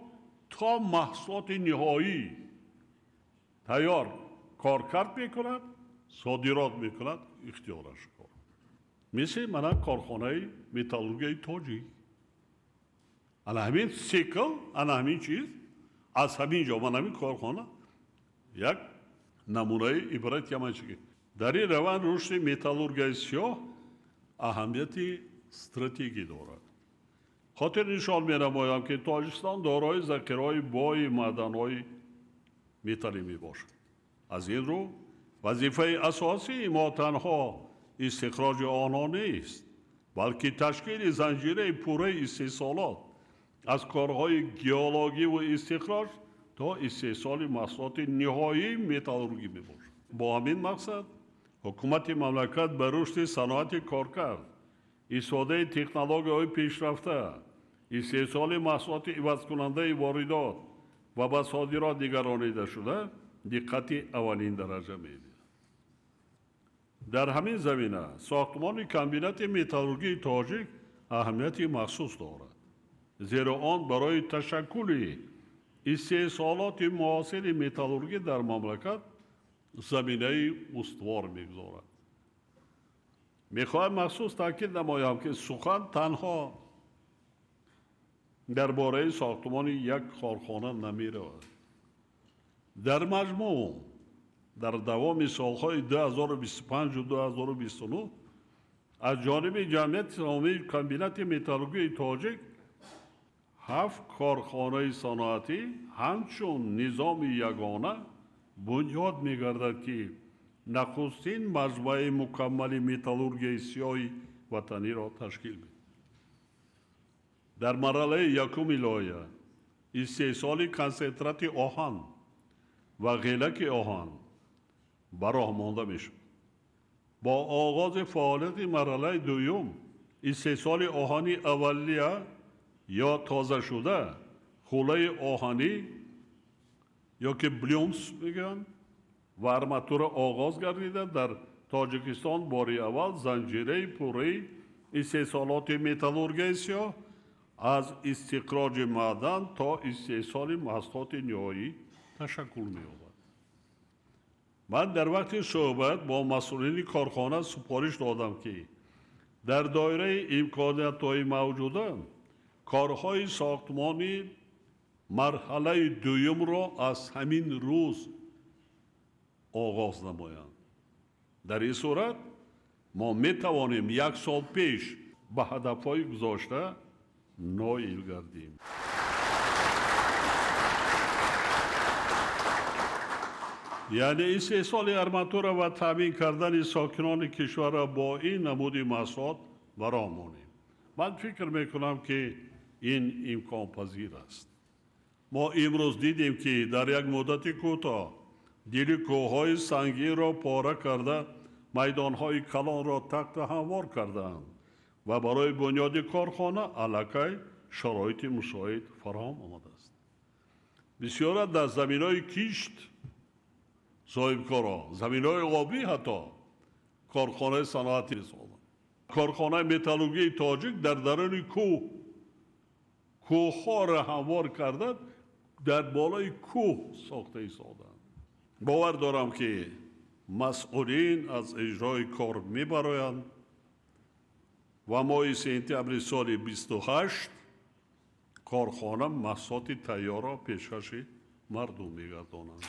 то маҳсулоти ниҳоӣ тайёр коркард мекунад, содирот мекунад, ихтиёраш кор. Мисли мана корхонаи металлургияи тоҷик. Ана ҳамин цикл, ана ҳамин чиз, аз ҳамин ҷо мана ҳамин корхона як намунаи ибрат яманчиги. Дар ин раванд рушди металлургияи сиёҳ аҳамияти стратегӣ дорад. Хотир нишон менамоям, ки Тоҷикистон дорои захираҳои бои маъданҳои металлӣ мебошад. Аз ин рӯ вазифаи асосии мо танҳо истихроҷи онҳо нест, балки ташкили занҷираи пурраи истеҳсолот аз корҳои геологӣ ва истихроҷ то истеҳсоли маҳсулоти ниҳоии металлургӣ мебошад. Бо ҳамин мақсад ҳукумати мамлакат ба рушди саноати коркард, истифодаи технологияҳои пешрафта, истеҳсоли маҳсулоти ивазкунандаи воридот ва ба содирот нигаронида шуда диққати аввалин дараҷа медиҳад. Дар ҳамин замина сохтмони комбинати металлургии тоҷик аҳамияти махсус дорад, зеро он барои ташаккули истеҳсолоти муосири металлургӣ дар мамлакат заминаи устувор мегузорад. Мехоҳам махсус таъкид намоям, ки сухан танҳо дар бораи сохтмони як корхона намеравад. Дар маҷмӯъ дар давоми солҳои 2025 2029 аз ҷониби ҷамъияти саҳомии комбинати металлургии тоҷик 7 корхонаи саноатӣ ҳамчун низоми ягона бунёд мегардад, ки нахустин маҷмӯаи мукаммали металлургияи сиёҳи ватаниро ташкил медиҳад. Дар марҳалаи якуми лоиҳа истеҳсоли консентрати оҳан ва ғелаки оҳан ба роҳ монда мешуд. Бо оғози фаъолияти марҳалаи дуюм истеҳсоли оҳани аввалия ё тозашуда, хӯлаи оҳанӣ ё ки блюмс мегӯянд ва арматура оғоз гардида, дар Тоҷикистон бори аввал занҷираи пурраи истеҳсолоти металлургияи сиёҳ аз истиқроҷи маъдан то истеҳсоли маҳсулоти ниҳоӣ ташаккул меёбад. Ман дар вақти суҳбат бо масъулини корхона супориш додам, ки дар доираи имкониятҳои мавҷуда корҳои сохтмони марҳалаи дуюмро аз ҳамин рӯз оғоз намоянд. Дар ин сурат мо метавонем як сол пеш ба ҳадафҳои гузошта ноил гардем. Яъне истеҳсоли арматура ва таъмин кардани сокинони кишварро бо ин намуди маҳсулот ба роҳ монем. Ман фикр мекунам, ки ин имконпазир аст. Мо имрӯз дидем, ки дар як муддати кӯтоҳ дили кӯҳҳои сангинро пора карда, майдонҳои калонро тахта ҳамвор кардаанд ва барои бунёди корхона аллакай шароити мусоид фароҳам омадааст. Бисёра дар заминҳои кишт соҳибкорон, заминҳои обӣ ҳатто корхонаи саноатӣ сохтанд. Корхонаи металлургияи тоҷик дар даруни кӯҳ, кӯҳҳоро ҳамвор карда, дар болои кӯҳ сохта истоданд. Бовар дорам, ки масъулин аз иҷрои кор мебароянд ва моҳи сентябри соли 28 корхона маҳсулоти тайёрро пешкаши мардум мегардонанд.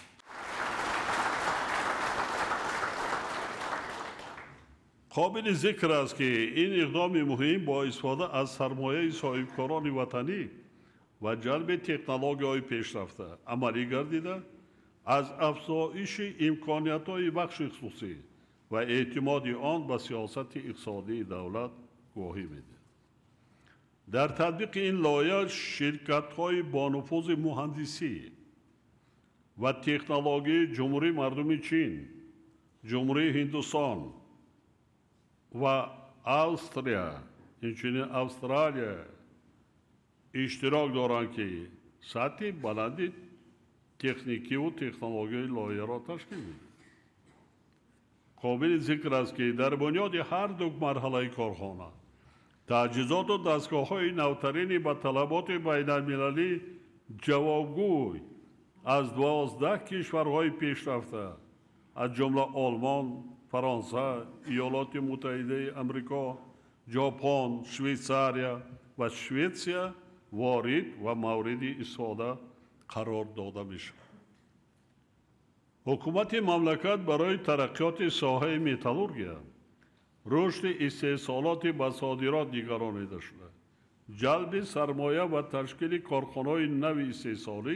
Қобили зикр аст, ки ин иқдоми муҳим бо истифода аз сармояи соҳибкорони ватанӣ ва ҷалби технологияҳои пешрафта амалӣ гардида, аз афзоиши имкониятҳои бахши хусусӣ ва эътимоди он ба сиёсати иқтисодии давлат гувоҳӣ медиҳад. Дар татбиқи ин лоиҳа ширкатҳои бонуфузи муҳандисӣ ва технологияи Ҷумҳурии Мардуми Чин, Ҷумҳурии Ҳиндустон ва Австрия, инчунин Австралия иштирок доранд, ки сатҳи баланди техникиву технологияи лоиҳаро ташкил медиҳад. Қобили зикр аст, ки дар бунёди ҳар ду марҳалаи корхона таҷҳизоту дастгоҳҳои навтарини ба талаботи байналмилалӣ ҷавобгӯй аз 12 кишварҳои пешрафта, аз ҷумла Олмон, Фаронса, Иёлоти Муттаҳидаи Амрико, Ҷопон, Швейтсария ва Шветсия ворид ва мавриди истифода қарор дода мешавад. Ҳукумати мамлакат барои тараққиёти соҳаи металлургия, рушди истеҳсолоти ба содирот нигаронида шуда, ҷалби сармоя ва ташкили корхонаҳои нави истеҳсолӣ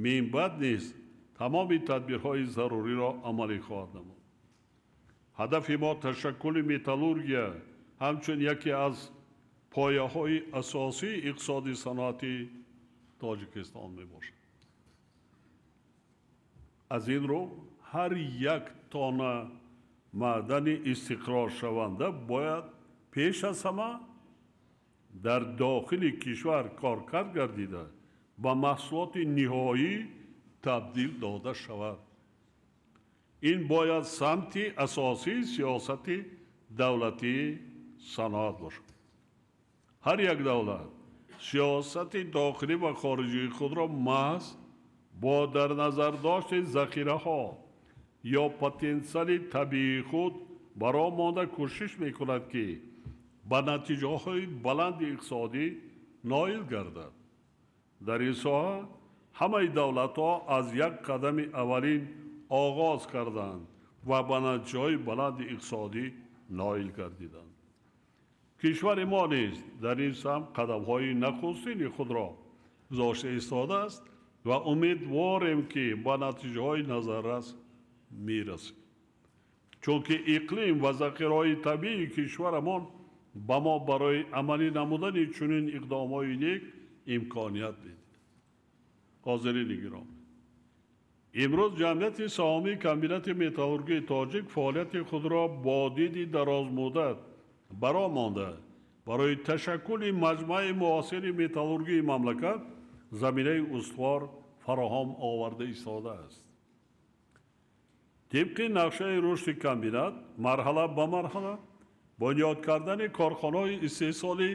минбаъд низ тамоми тадбирҳои заруриро амалӣ хоҳад намуд. Ҳадафи мо ташаккули металлургия ҳамчун яке аз пояҳои асосии иқтисоди саноатии Тоҷикистон мебошад. Аз ин рӯ ҳар як тонна маъдани истиқроршаванда бояд пеш аз ҳама дар дохили кишвар коркард гардида, ба маҳсулоти ниҳоӣ табдил дода шавад. Ин бояд самти асосии сиёсати давлатии саноат бошад. Ҳар як давлат сиёсати дохилӣ ва хориҷии худро маҳз бо дар назар дошти захираҳо ё потенсиали табиии худ бароҳ монда кӯшиш мекунад, ки ба натиҷаҳои баланди иқтисодӣ ноил гардад. Дар ин соҳа ҳамаи давлатҳо аз як қадами аввалин оғоз карданд ва ба натиҷаҳои баланди иқтисодӣ ноил гардиданд. Кишвари мо низ дар ин самт қадамҳои нахустини худро гузошта истодааст ва умедворем, ки ба натиҷаҳои назаррас мерасем. Чунки иқлим ва захираҳои табиии кишварамон ба мо барои амалӣ намудани чунин иқдомҳои нек имконият медиҳад. Ҳозирини гиромӣ, Имрӯз ҷамъияти саҳомии комбинати металлургии тоҷик фаъолияти худро бо диди дарозмуддат бароҳ монда, барои ташаккули маҷмӯаи муосири металлургии мамлакат заминаи устувор фароҳам оварда истодааст. Тибқи нақшаи рушди комбинат марҳала ба марҳала бунёд кардани корхонаҳои истеҳсоли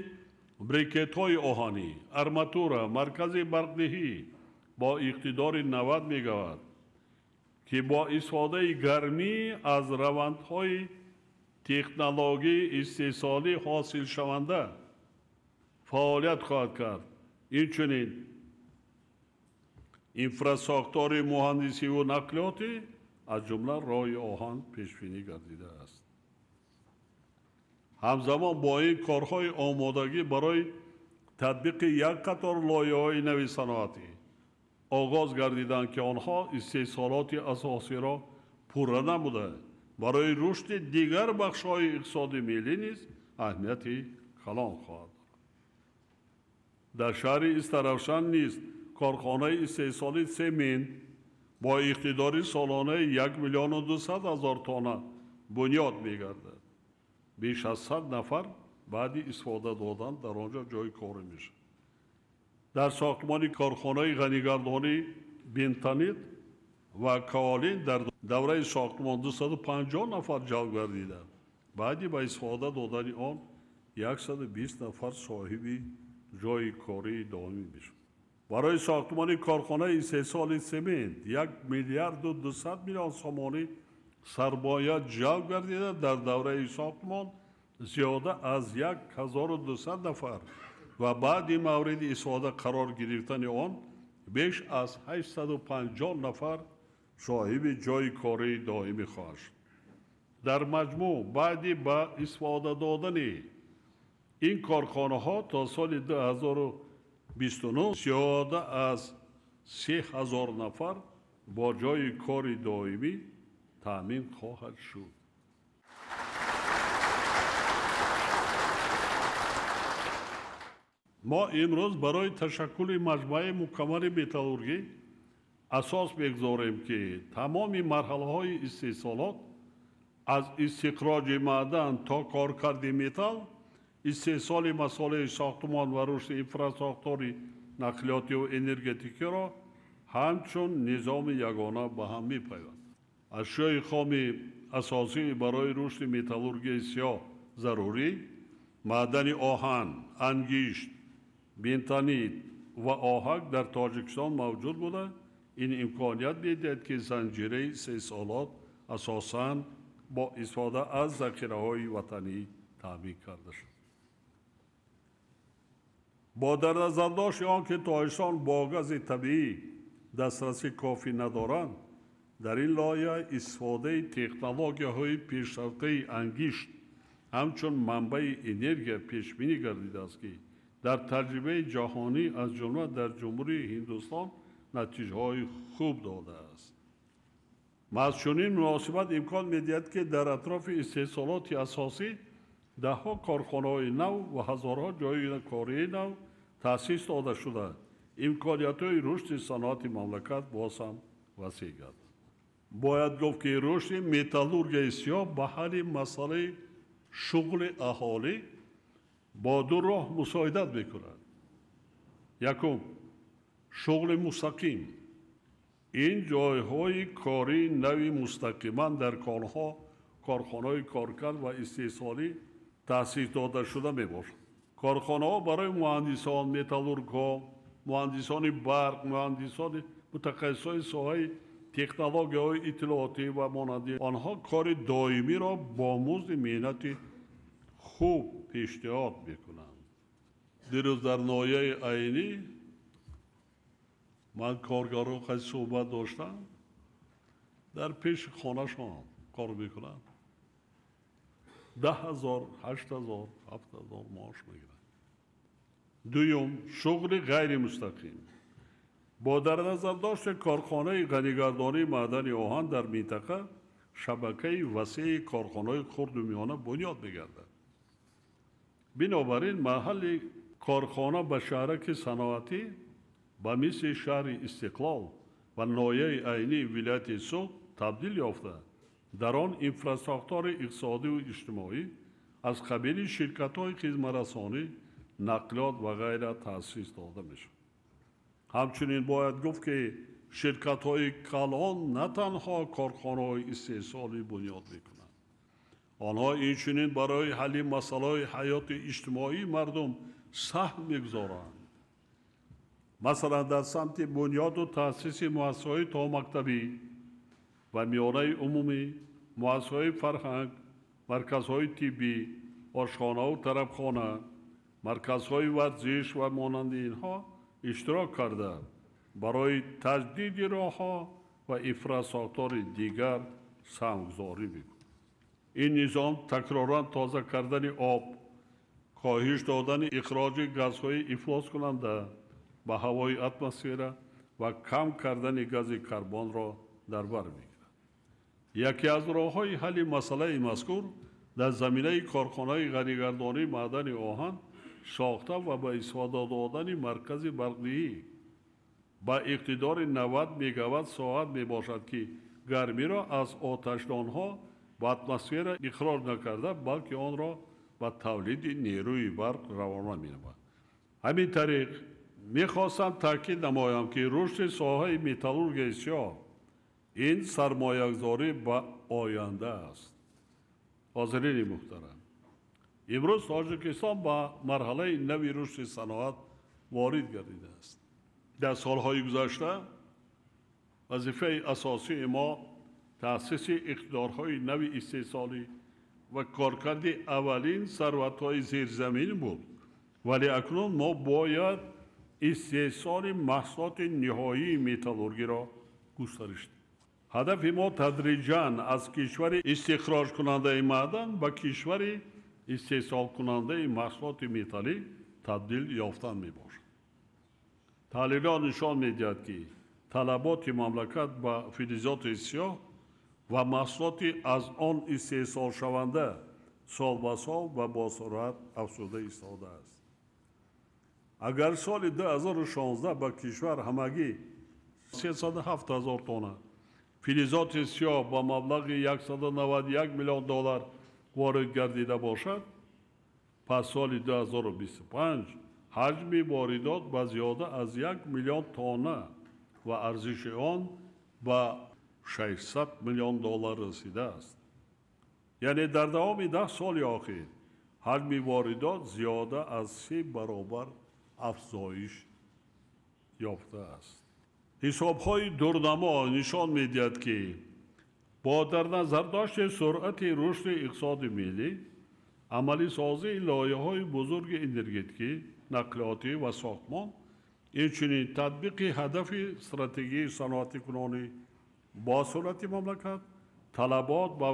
брикетҳои оҳанӣ, арматура, маркази барқдиҳӣ бо иқтидори 90 мегаватт, ки бо истифодаи гармӣ аз равандҳои технологии истеҳсолӣ ҳосилшаванда фаъолият хоҳад кард. Инчунин инфрасохтори муҳандисиву нақлиётӣ аз ҷумла роҳи оҳан пешбинӣ гардидааст. Ҳамзамон бо ин корҳои омодагӣ барои татбиқи як қатор лоиҳаҳои нави саноатӣ оғоз гардиданд, ки онҳо истеҳсолоти асосиро пурра намуда, барои рушди дигар бахшҳои иқтисоди миллӣ низ аҳамияти калон хоҳад дошт. Дар шаҳри Истаравшан низ корхонаи истеҳсоли семент бо иқтидори солонаи 1 200 000 тонна бунёд мегардад. Беш аз 100 нафар баъди истифода додан дар он ҷо ҷойи корӣ мешавад. Дар сохтмони корхонаи ғанигардонии бентонит ва каолин дар давраи сохтмон 250 нафар ҷалб гардиданд. Баъди ба истифода додани он 120 нафар соҳиби ҷойи кории доимӣ мешавад. Барои сохтмони корхонаи истеҳсоли семент 1 200 000 000 сомонӣ сармоя ҷалб гардида, дар давраи сохтмон зиёда аз 1200 нафар ва баъди мавриди истифода қарор гирифтани он беш аз 850 нафар соҳиби ҷойи кории доимӣ хоҳад шуд. Дар маҷмӯъ баъди ба истифода додани ин корхонаҳо то соли 2029 зиёда аз 3000 нафар бо ҷойи кори доимӣ таъмин хоҳад шуд. Мо имрӯз барои ташаккули маҷмӯаи мукаммали металлургӣ асос мегузорем, ки тамоми марҳалаҳои истеҳсолот аз истихроҷи маъдан то коркарди металл, истеҳсоли масолеҳи сохтмон ва рушди инфрасохтори нақлиётиву энергетикиро ҳамчун низоми ягона ба ҳам мепайвандад. Ашёи хоми асосӣ барои рушди металлургияи сиёҳ зарурӣ маъдани оҳан, ангишт, бентонит ва оҳак дар Тоҷикистон мавҷуд буда, ин имконият медиҳад, ки занҷираи истеҳсолот асосан бо истифода аз захираҳои ватанӣ таъмин карда шуд. Бо дар назардошти он ки Тоҷикистон бо гази табиӣ дастрасӣ кофӣ надоранд, дар ин лоиҳа истифодаи технологияҳои пешрафтаи ангишт ҳамчун манбаи энергия пешбинӣ гардидааст, ки дар таҷрибаи ҷаҳонӣ аз ҷумла дар Ҷумҳурии Ҳиндустон натиҷаҳои хуб додааст. Маҳз чунин муносибат имкон медиҳад, ки дар атрофи истеҳсолоти асосӣ даҳҳо корхонаҳои нав ва ҳазорҳо ҷойи кории нав таъсис дода шуда, имкониятҳои рушди саноати мамлакат боз ҳам васеъ гардад. Бояд гуфт, ки рушди металлургияи сиёҳ ба ҳалли масъалаи шуғли аҳолӣ бо ду роҳ мусоидат мекунад. Якум, шуғли мустақим. Ин ҷойҳои кории нави мустақиман дар конҳо, корхонаҳои коркард ва истеҳсолӣ таъсис дода шуда мебошанд. Корхонаҳо барои муҳандисон, металлургҳо, муҳандисони барқ, муҳандисони мутахассисони соҳаи технологияҳои иттилоотӣ ва монанди онҳо кори доимиро бо музди меҳнати хуб пешниҳод мекунанд. Дирӯз дар ноҳияи Айнӣ ман коргарон қайд суҳбат доштам, дар пеши хонашон кор мекунанд, 10 000, 8 000, 7 000 маош мегиранд. Дуюм, шуғли ғайримустақим. Бо дар назардошти корхонаи ғанигардонии маъдани оҳан дар минтақа шабакаи васеи корхонаҳои хурду миёна бунёд мегардад. Бинобар ин маҳалли корхона ба шаҳраки саноатӣ ба мисли шаҳри Истиқлол ва ноҳияи Айнии вилояти Суғд табдил ёфта, дар он инфрасохтори иқтисодиву иҷтимоӣ аз қабили ширкатҳои хизматрасонӣ, нақлиёт ва ғайра таъсис дода мешавад. Ҳамчунин бояд гуфт, ки ширкатҳои калон на танҳо корхонаҳои истеҳсолӣ бунёд мекунанд, онҳо инчунин барои ҳалли масъалаҳои ҳаёти иҷтимоии мардум саҳм мегузоранд. Масалан, дар самти бунёду таъсиси муассисаҳои томактабӣ ва миёнаи умумӣ, муассисаҳои фарҳанг, марказҳои тиббӣ, ошхонаву тарабхона, марказҳои варзиш ва монанди инҳо иштирок карда, барои таҷдиди роҳҳо ва инфрасохтори дигар саҳмгузорӣ мекунад. Ин низом такроран тоза кардани об, коҳиш додани ихроҷи газҳои ифлоскунанда ба ҳавои атмосфера ва кам кардани гази карбонро дар бар мегирад. Яке аз роҳҳои ҳалли масъалаи мазкур дар заминаи корхонаи ғанигардонии маъдани оҳан сохта ва ба истифода додани маркази барқдиҳӣ ба иқтидори 90 мегаватт соат мебошад, ки гармиро аз оташдонҳо ба атмосфера ихроҷ накарда, балки онро ба тавлиди нерӯи барқ равона менамояд. Ҳамин тариқ мехостам таъкид намоям, ки рушди соҳаи металлургияи сиёҳ ин сармоягузорӣ ба оянда аст. Ҳозирини муҳтарам, имрӯз Тоҷикистон ба марҳалаи нави рушди саноат ворид гардидааст. Дар солҳои гузашта вазифаи асосии мо таъсиси иқтидорҳои нави истеҳсолӣ ва коркарди аввалин сарватҳои зерзаминӣ буд, вале акнун мо бояд истеҳсоли маҳсулоти ниҳоии металлургиро густариш диҳем. Ҳадафи мо тадриҷан аз кишвари истихроҷкунандаи маъдан ба кишвари истеҳсолкунандаи маҳсулоти металлӣ табдил ёфтан мебошад. Таҳлилҳо нишон медиҳад, ки талаботи мамлакат ба филизоти сиёҳ ва маҳсулоти аз он истеҳсолшаванда сол ба сол ва бо суръат афзуда истодааст. Агар соли 2016 ба кишвар ҳамагӣ 307 ҳазор тонна филизоти сиёҳ ба маблағи 191 миллион доллар ворид гардида бошад, пас соли 2025 ҳаҷми воридот ба зиёда аз 1 миллион тонна ва арзиши он ба 600 миллион доллар расидааст. Яъне дар давоми 10 соли охир ҳаҷми воридот зиёда аз 3 баробар афзоиш ёфтааст. Ҳисобҳои дурнамо нишон медиҳад, ки бо дар назардошти суръати рушди иқтисоди миллӣ, амалисозии лоиҳаҳои бузурги энергетикӣ, нақлиётӣ ва сохтмон, инчунин татбиқи ҳадафи стратегияи саноатикунонӣ бо суръати мамлакат, талабот ба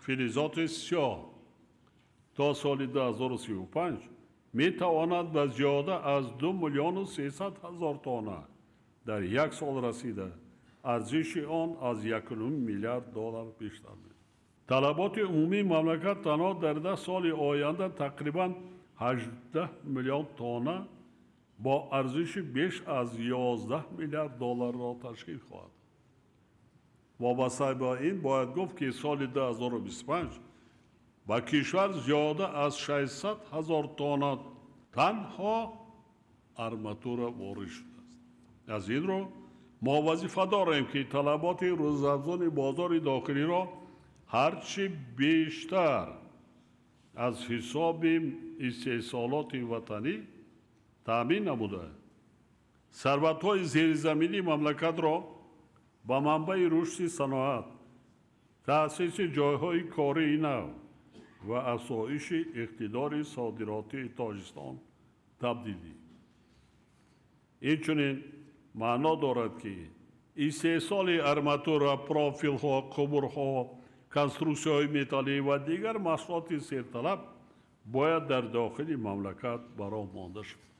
филизоти сиёҳ то соли 2035 метавонад ба зиёда аз 2 миллиону 300 ҳазор тонна дар як сол расида, арзиши он аз 1,5 миллиард доллар бештар мешавад. Талаботи умумии мамлакат танҳо дар 10 соли оянда тақрибан 18 миллион тонна бо арзиши беш аз 11 миллиард долларро ташкил хоҳад. Вобаста ба ин бояд гуфт, ки соли 2025 ба кишвар зиёда аз 600 ҳазор тонна танҳо арматура ворид шудааст. Аз ин рӯ мо вазифа дорем, ки талаботи рӯзафзуни бозори дохилиро ҳарчи бештар аз ҳисоби истеҳсолоти ватанӣ таъмин намуда, сарватҳои зеризаминии мамлакатро ба манбаи рушди саноат, таъсиси ҷойҳои кории нав ва афзоиши иқтидори содиротии Тоҷикистон табдил диҳем. Инчунин маъно дорад, ки истеҳсоли арматура, профилҳо, қубурҳо, конструксияҳои металлӣ ва дигар маҳсулоти серталаб бояд дар дохили мамлакат ба роҳ монда шавад.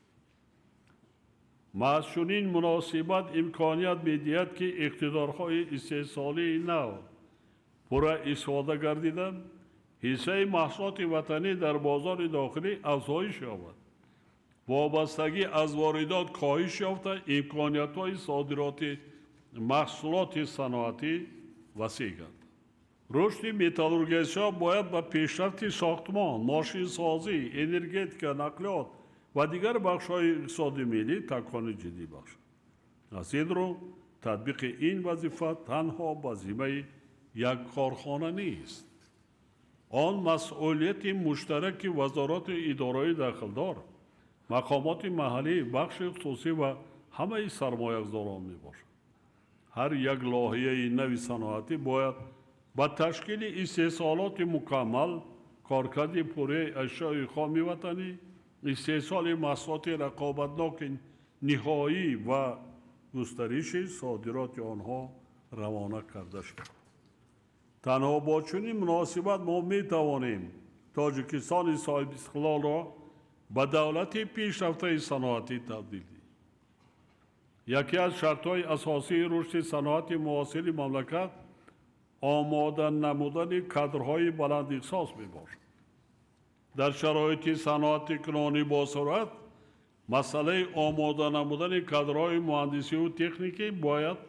Маҳз чунин муносибат имконият медиҳад, ки иқтидорҳои истеҳсолии нав пурра истифода гардида, ҳиссаи маҳсулоти ватанӣ дар бозори дохилӣ афзоиш ёбад, вобастагӣ аз воридот коҳиш ёфта, имкониятҳои содиротӣ Маҳсулоти саноатӣ васеъ гардад. Рушди металлургияи сиёҳ бояд ба пешрафти сохтмон, мошинсозӣ, энергетика, нақлиёт ва дигар бахшҳои иқтисоди миллӣ такони ҷиддӣ бахшад. Аз ин рӯ татбиқи ин вазифа танҳо ба зиммаи як корхона нест. Он масъулияти муштараки вазорату идораҳои дахлдор, мақомоти маҳаллӣ, бахши хусусӣ ва ҳамаи сармоягузорон мебошад. Ҳар як лоиҳаи нави саноатӣ бояд ба ташкили истеҳсолоти мукаммал, коркарди пурраи ашёи хоми ватанӣ, истеҳсоли маҳсулоти рақобатноки ниҳоӣ ва густариши содироти онҳо равона карда шавад. Танҳо бо чунин муносибат мо метавонем Тоҷикистони соҳибистиқлолро ба давлати пешрафтаи саноатӣ табдил диҳем. Яке аз шартҳои асосии рушди саноати муосири мамлакат омода намудани кадрҳои баландихтисос мебошад. Дар шароити саноатикунонӣ босуръат масъалаи омода намудани кадрҳои муҳандисиву техникӣ бояд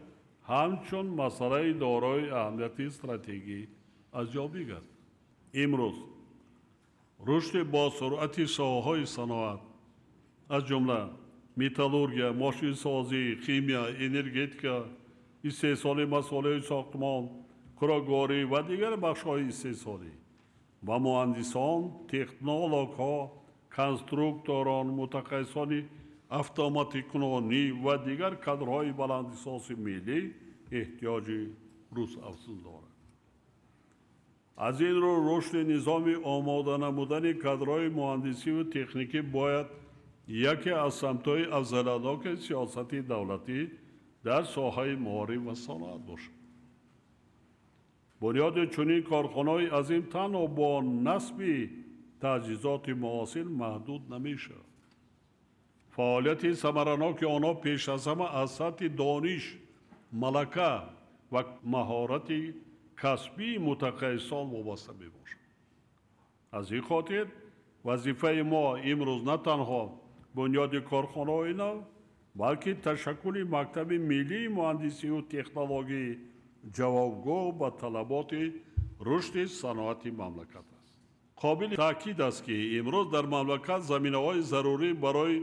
ҳамчун масъалаи дорои аҳамияти стратегӣ арзёбӣ гардад. Имрӯз рушди босуръати соҳаҳои саноат, аз ҷумла металлургия, мошинсозӣ, химия, энергетика, истеҳсоли масолеҳи сохтмон, хӯрокворӣ ва дигар бахшҳои истеҳсолӣ ва муҳандисон, технологҳо, конструкторон, мутахассисони автоматикунонӣ ва дигар кадрҳои баландихтисоси миллӣ эҳтиёҷи рӯзафзун дорад. Аз ин рӯ рушди низоми омода намудани кадрҳои муҳандисиву техникӣ бояд яке аз самтҳои афзалиятноки сиёсати давлатӣ дар соҳаи маориф ва саноат бошад. Бунёди чунин корхонаҳои азим танҳо бо насби таҷҳизоти муосир маҳдуд намешавад. Фаъолияти самараноки онҳо пеш аз ҳама аз сатҳи дониш, малака ва маҳорати касбии мутахассисон вобаста мебошад. Аз ин хотир вазифаи мо имрӯз на танҳо бунёди корхонаҳои нав, балки ташаккули мактаби миллии муҳандисиву технологии ҷавобгӯ ба талаботи рушди саноати мамлакат аст. Қобили таъкид аст, ки имрӯз дар мамлакат заминаҳои зарурӣ барои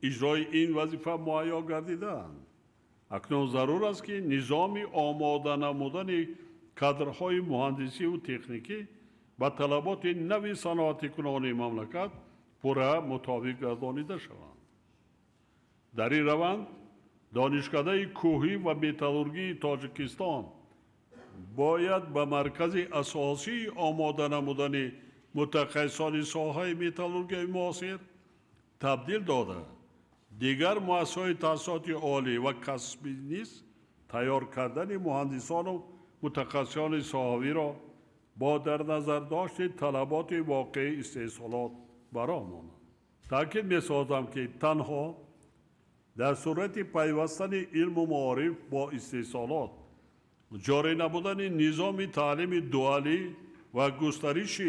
иҷрои ин вазифа муҳайё гардидаанд. Акнун зарур аст, ки низоми омода намудани кадрҳои муҳандисиву техникӣ ба талаботи нави саноатикунони мамлакат пурра мутобиқ гардонида шаванд. Дар ин раванд Донишкадаи кӯҳӣ ва металлургии Тоҷикистон бояд ба маркази асосии омода намудани мутахассисони соҳаи металлургияи муосир табдил дода, дигар муассисаҳои таҳсилоти олӣ ва касбӣ низ тайёр кардани муҳандисону мутахассисони соҳавиро бо дар назардошти талаботи воқеии истеҳсолот ба роҳ монанд. Таъкид месозам, ки танҳо дар сурати пайвастани илму маориф бо истеҳсолот, ҷорӣ намудани низоми таълими дуалӣ ва густариши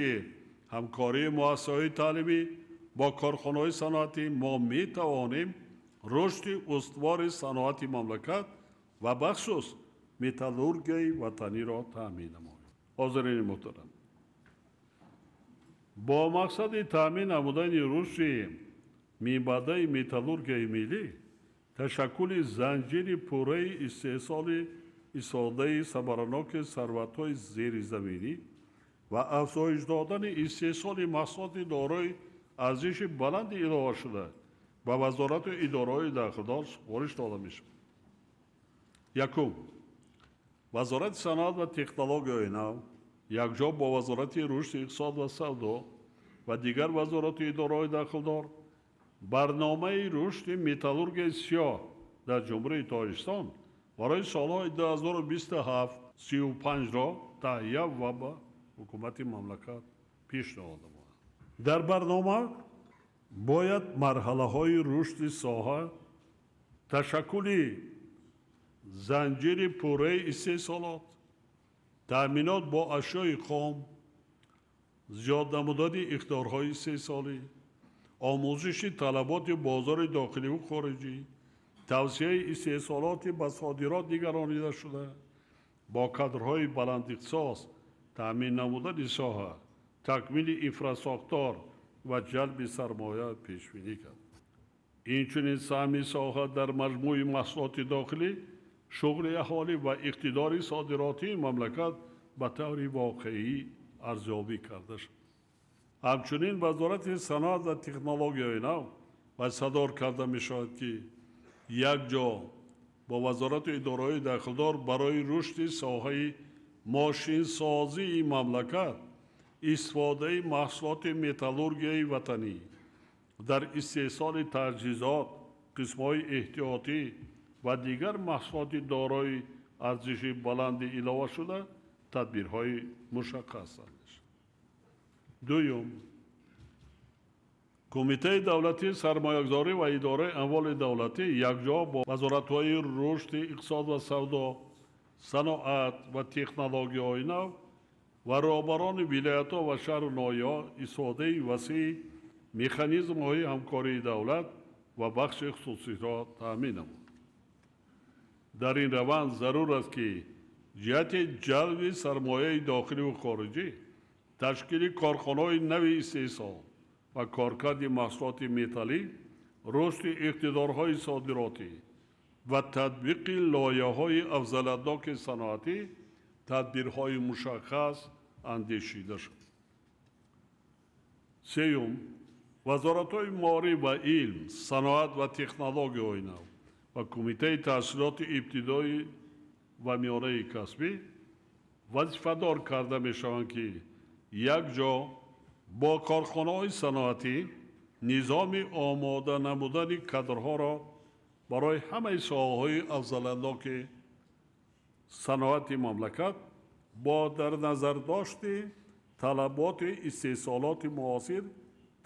ҳамкории муассисаҳои таълимӣ бо корхонаҳои саноатӣ мо метавонем рушди устувори саноати мамлакат ва бахусус металлургияи ватаниро таъмин намоем. Ҳозирини муҳтарам, бо мақсади таъмин намудани рушди минбаъдаи металлургияи миллӣ, ташаккули занҷири пурраи истеҳсоли истифодаи самараноки сарватҳои зеризаминӣ ва афзоиш додани истеҳсоли маҳсулоти дорои арзиши баланди иловашуда ба вазорату идораҳои дахлдор супориш дода мешавад. Якум, Вазорати саноат ва технологияҳои нав якҷо бо Вазорати рушди иқтисод ва савдо ва дигар вазорату идораҳои дахлдор барномаи рушди металлургияи сиёҳ дар Ҷумҳурии Тоҷикистон барои солҳои 2027-35-ро таҳия ва ба ҳукумати мамлакат пешниҳод намояд. Дар барнома бояд марҳалаҳои рушди соҳа, ташаккули занҷири пурраи истеҳсолот, таъминот бо ашёи хом, зиёд намудани иқтидорҳои истеҳсолӣ, омӯзиши талаботи бозори дохиливу хориҷӣ, Тавсияи истеҳсолоти ба содирот нигаронида шуда, бо кадрҳои баландихтисос таъмин намудани соҳа, такмили инфрасохтор ва ҷалби сармоя пешбинӣ кард. Инчунин саҳми соҳа дар маҷмӯи маҳсулоти дохилӣ, шуғли аҳолӣ ва иқтидори содиротии мамлакат ба таври воқеӣ арзёбӣ карда шуд. Ҳамчунин Вазорати саноат ва технологияи нав вазифадор карда мешавад, ки якҷо бо вазорату идораҳои дахлдор барои рушди соҳаи мошинсозии мамлакат, истифодаи маҳсулоти металлургияи ватанӣ дар истеҳсоли таҷҳизот, қисмҳои эҳтиётӣ ва дигар маҳсулоти дорои арзиши баланди иловашуда тадбирҳои мушаххас андешад. Дуюм, Кумитаи давлатии сармоягузорӣ ва идораи амволи давлатӣ якҷо бо вазоратҳои рушди иқтисод ва савдо, саноат ва технологияҳои нав ва роҳбарони вилоятҳо ва шаҳру ноҳияҳо истифодаи васеи механизмҳои ҳамкории давлат ва бахши хусусиро таъмин намуд. Дар ин раванд зарур аст, ки ҷиҳати ҷалби сармояи дохиливу хориҷӣ, ташкили корхонаҳои нави истеҳсол ва коркарди маҳсулоти металлӣ, рушди иқтидорҳои содиротӣ ва татбиқи лоиҳаҳои афзалиятноки саноатӣ тадбирҳои мушаххас андешида шуд. Сеюм, вазоратҳои маориф ва илм, саноат ва технологияҳои нав ва Кумитаи таҳсилоти ибтидоӣ ва миёнаи касбӣ вазифадор карда мешаванд, ки якҷо бо корхонаҳои саноатӣ низоми омода намудани кадрҳоро барои ҳамаи соҳаҳои афзалиятноки саноати мамлакат бо дар назардошти талаботи истеҳсолоти муосир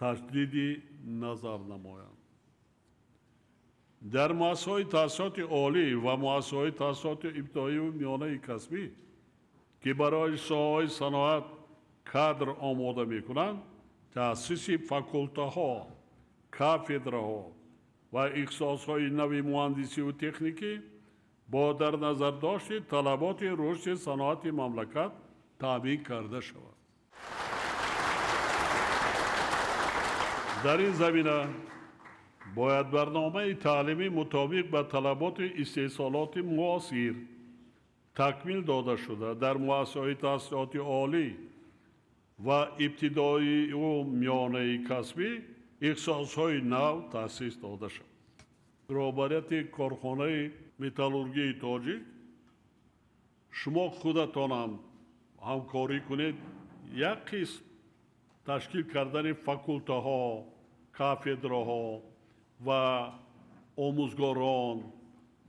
таҷдиди назар намоянд. Дар муассисаҳои таҳсилоти олӣ ва муассисаҳои таҳсилоти ибтидоиву миёнаи касбӣ, ки барои соҳаҳои саноат кадр омода мекунанд, таъсиси факултаҳо, кафедраҳо ва ихтисосҳои нави муҳандисиву техникӣ бо дар назардошти талаботи рушди саноати мамлакат таъмин карда шавад. Дар ин замина бояд барномаи таълимӣ мутобиқ ба талаботи истеҳсолоти муосир такмил дода шуда, дар муассисаҳои таҳсилоти олӣ ва ибтидоиву миёнаи касбӣ ихтисосҳои нав таъсис дода шавад. Роҳбарияти корхонаи металлургияи тоҷик, шумо худатонам ҳамкорӣ кунед, як қисм ташкил кардани факултаҳо, кафедраҳо ва омӯзгорон,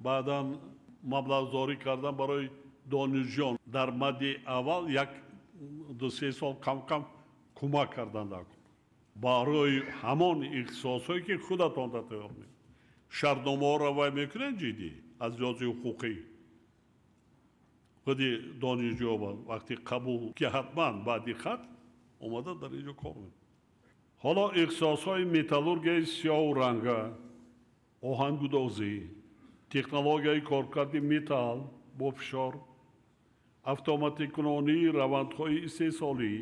баъдан маблағгузорӣ кардан барои донишҷӯён. Дар мадди аввал як ду-се сол кам-кам кӯмак кардан дар кор барои ҳамон ихтисосҳое, ки худатон тайёр мекунед. Шартномаҳоро вай мекунед ҷиддӣ аз лиҳози ҳуқуқӣ. Худи донишҷӯ вақти қабул, ки ҳатман баъди хат омада дар инҷо кор мекунад. Ҳоло ихтисосҳои металлургияи сиёҳу ранга, оҳангудозӣ, технологияи коркарди металл бо фишор, автоматикунонии равандҳои истеҳсолӣ,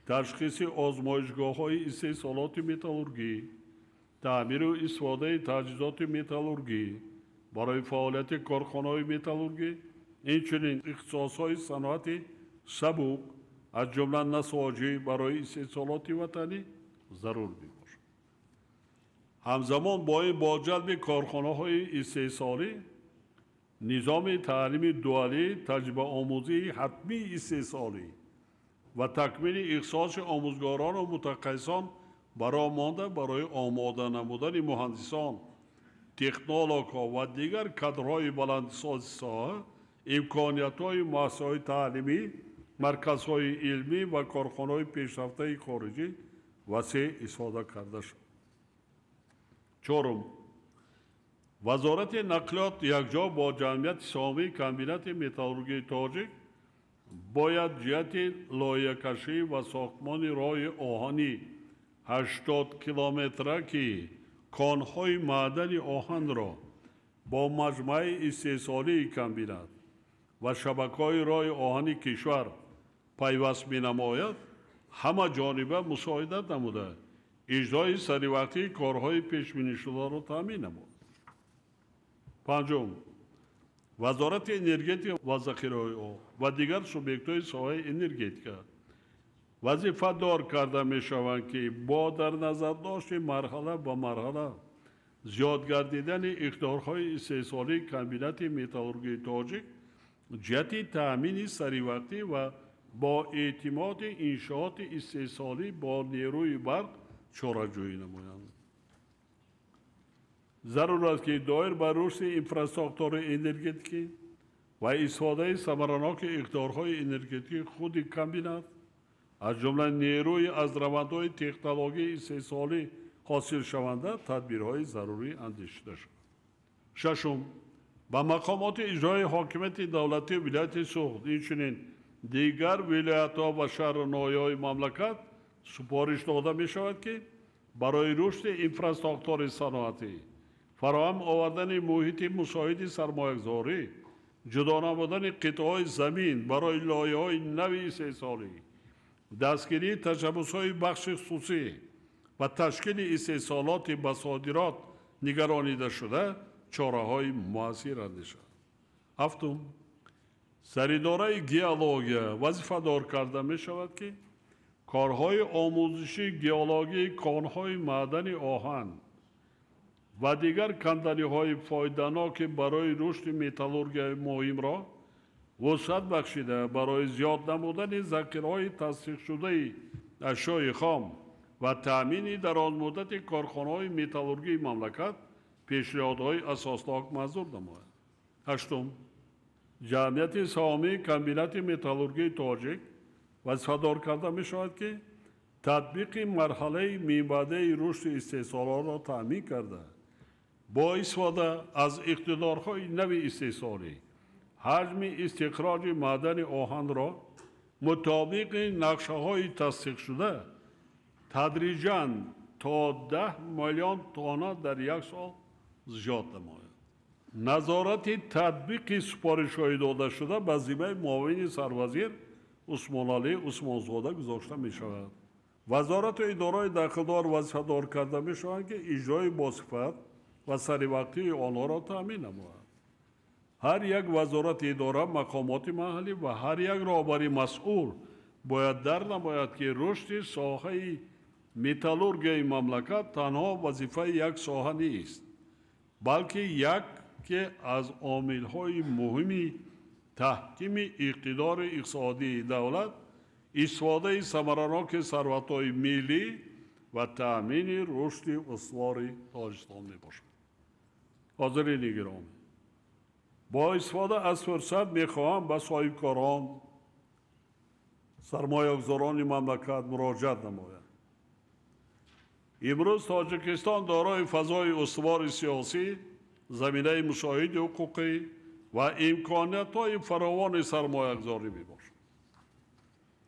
ташхиси озмоишгоҳҳои истеҳсолоти металлургӣ, таъмиру истифодаи таҷҳизоти металлургӣ барои фаъолияти корхонаҳои металлургӣ, инчунин ихтисосҳои саноати сабук, аз ҷумла насоҷӣ барои истеҳсолоти ватанӣ зарур мебошад. Ҳамзамон бо ин бо ҷалби корхонаҳои истеҳсолӣ, низоми таълими дуалӣ, таҷрибаомӯзии ҳатмии истеҳсолӣ ва такмили ихтисоси омӯзгорону мутахассисон бароҳ монда барои омода намудани муҳандисон, технологҳо ва дигар кадрҳои баландихтисоси соҳа, имкониятҳои муассисаҳои таълимӣ, марказҳои илмӣ ва корхонаҳои пешрафтаи хориҷӣ васеъ истифода карда шуд. Чорум, Вазорати нақлиёт якҷо бо ҷамъияти саҳомии комбинати металлургияи тоҷик бояд ҷиҳати лоиҳакашӣ ва сохтмони роҳи оҳани 80 километра, ки конҳои маъдани оҳанро бо маҷмӯаи истеҳсолии комбинат ва шабакаҳои роҳи оҳани кишвар пайваст менамояд, ҳама ҷониба мусоидат намуда, иҷрои саривақтии корҳои пешбинишударо таъмин намуд. Панҷум, Вазорати энергетика ва захираҳои об ва дигар субъектҳои соҳаи энергетика вазифадор карда мешаванд, ки бо дар назардошти марҳала ба марҳала зиёд гардидани иқтидорҳои истеҳсолии комбинати металлургии тоҷик ҷиҳати таъмини саривақтӣ ва бо эътимоди иншооти истеҳсолӣ бо нерӯи барқ чораҷӯӣ намоянд. Зарур аст, ки доир ба рушди инфрасохтори энергетикӣ ва истифодаи самараноки иқтидорҳои энергетикии худи комбинат, аз ҷумла нерӯи аз равандҳои технологияи истеҳсолӣ ҳосилшаванда, тадбирҳои зарурӣ андешида шавад. Шашум, ба мақомоти иҷрои ҳокимияти давлатии вилояти Суғд, инчунин дигар вилоятҳо ва шаҳру ноҳияҳои мамлакат супориш дода мешавад, ки барои рушди инфрасохтори саноатӣ, фароҳам овардани муҳити мусоиди сармоягузорӣ, ҷудо намудани қитъаҳои замин барои лоиҳаҳои нави истеҳсолӣ, дастгирии ташаббусҳои бахши хусусӣ ва ташкили истеҳсолоти ба содирот нигаронидашуда чораҳои муассир андешад. Ҳафтум, саридораи геология вазифадор карда мешавад, ки корҳои омӯзиши геологии конҳои маъдани оҳан ва дигар канданиҳои фоиданоки барои рушди металлургияи муҳимро вусъат бахшида, барои зиёд намудани захираҳои тасдиқшудаи ашёи хом ва таъмини дарозмуддати корхонаҳои металлургии мамлакат пешниҳодҳои асоснок манзур намояд. Ҳаштум, ҷамъияти саҳомии комбинати металлургии тоҷик вазифадор карда мешавад, ки татбиқи марҳалаи минбаъдаи рушди истеҳсолотро таъмин карда, бо истифода аз иқтидорҳои нави истеҳсолӣ ҳаҷми истихроҷи маъдани оҳанро мутобиқи нақшаҳои тасдиқшуда тадриҷан то 10 миллион тонна дар як сол зиёд намояд. Назорати татбиқи супоришҳои додашуда ба зиммаи муовини сарвазир Усмоналӣ Усмонзода гузошта мешавад. Вазорату идораҳои дахлдор вазифадор карда мешаванд, ки иҷрои босифат ва саривақтии онҳоро таъмин намояд. Ҳар як вазорати идора, мақомоти маҳаллӣ ва ҳар як роҳбари масъул бояд дар намояд, ки рушди соҳаи металлургияи мамлакат танҳо вазифаи як соҳа нест, балки яке аз омилҳои муҳими таҳкими иқтидори иқтисодии давлат, истифодаи самараноки сарватҳои миллӣ ва таъмини рушди устувори Тоҷикистон мебошад. Ҳозирини гиромӣ, бо истифода аз фурсат мехоҳам ба соҳибкорон, сармоягузорони мамлакат муроҷиат намоям. Имрӯз Тоҷикистон дорои фазои устувори сиёсӣ, заминаи мусоиди ҳуқуқӣ ва имкониятҳои фаровони сармоягузорӣ мебошад.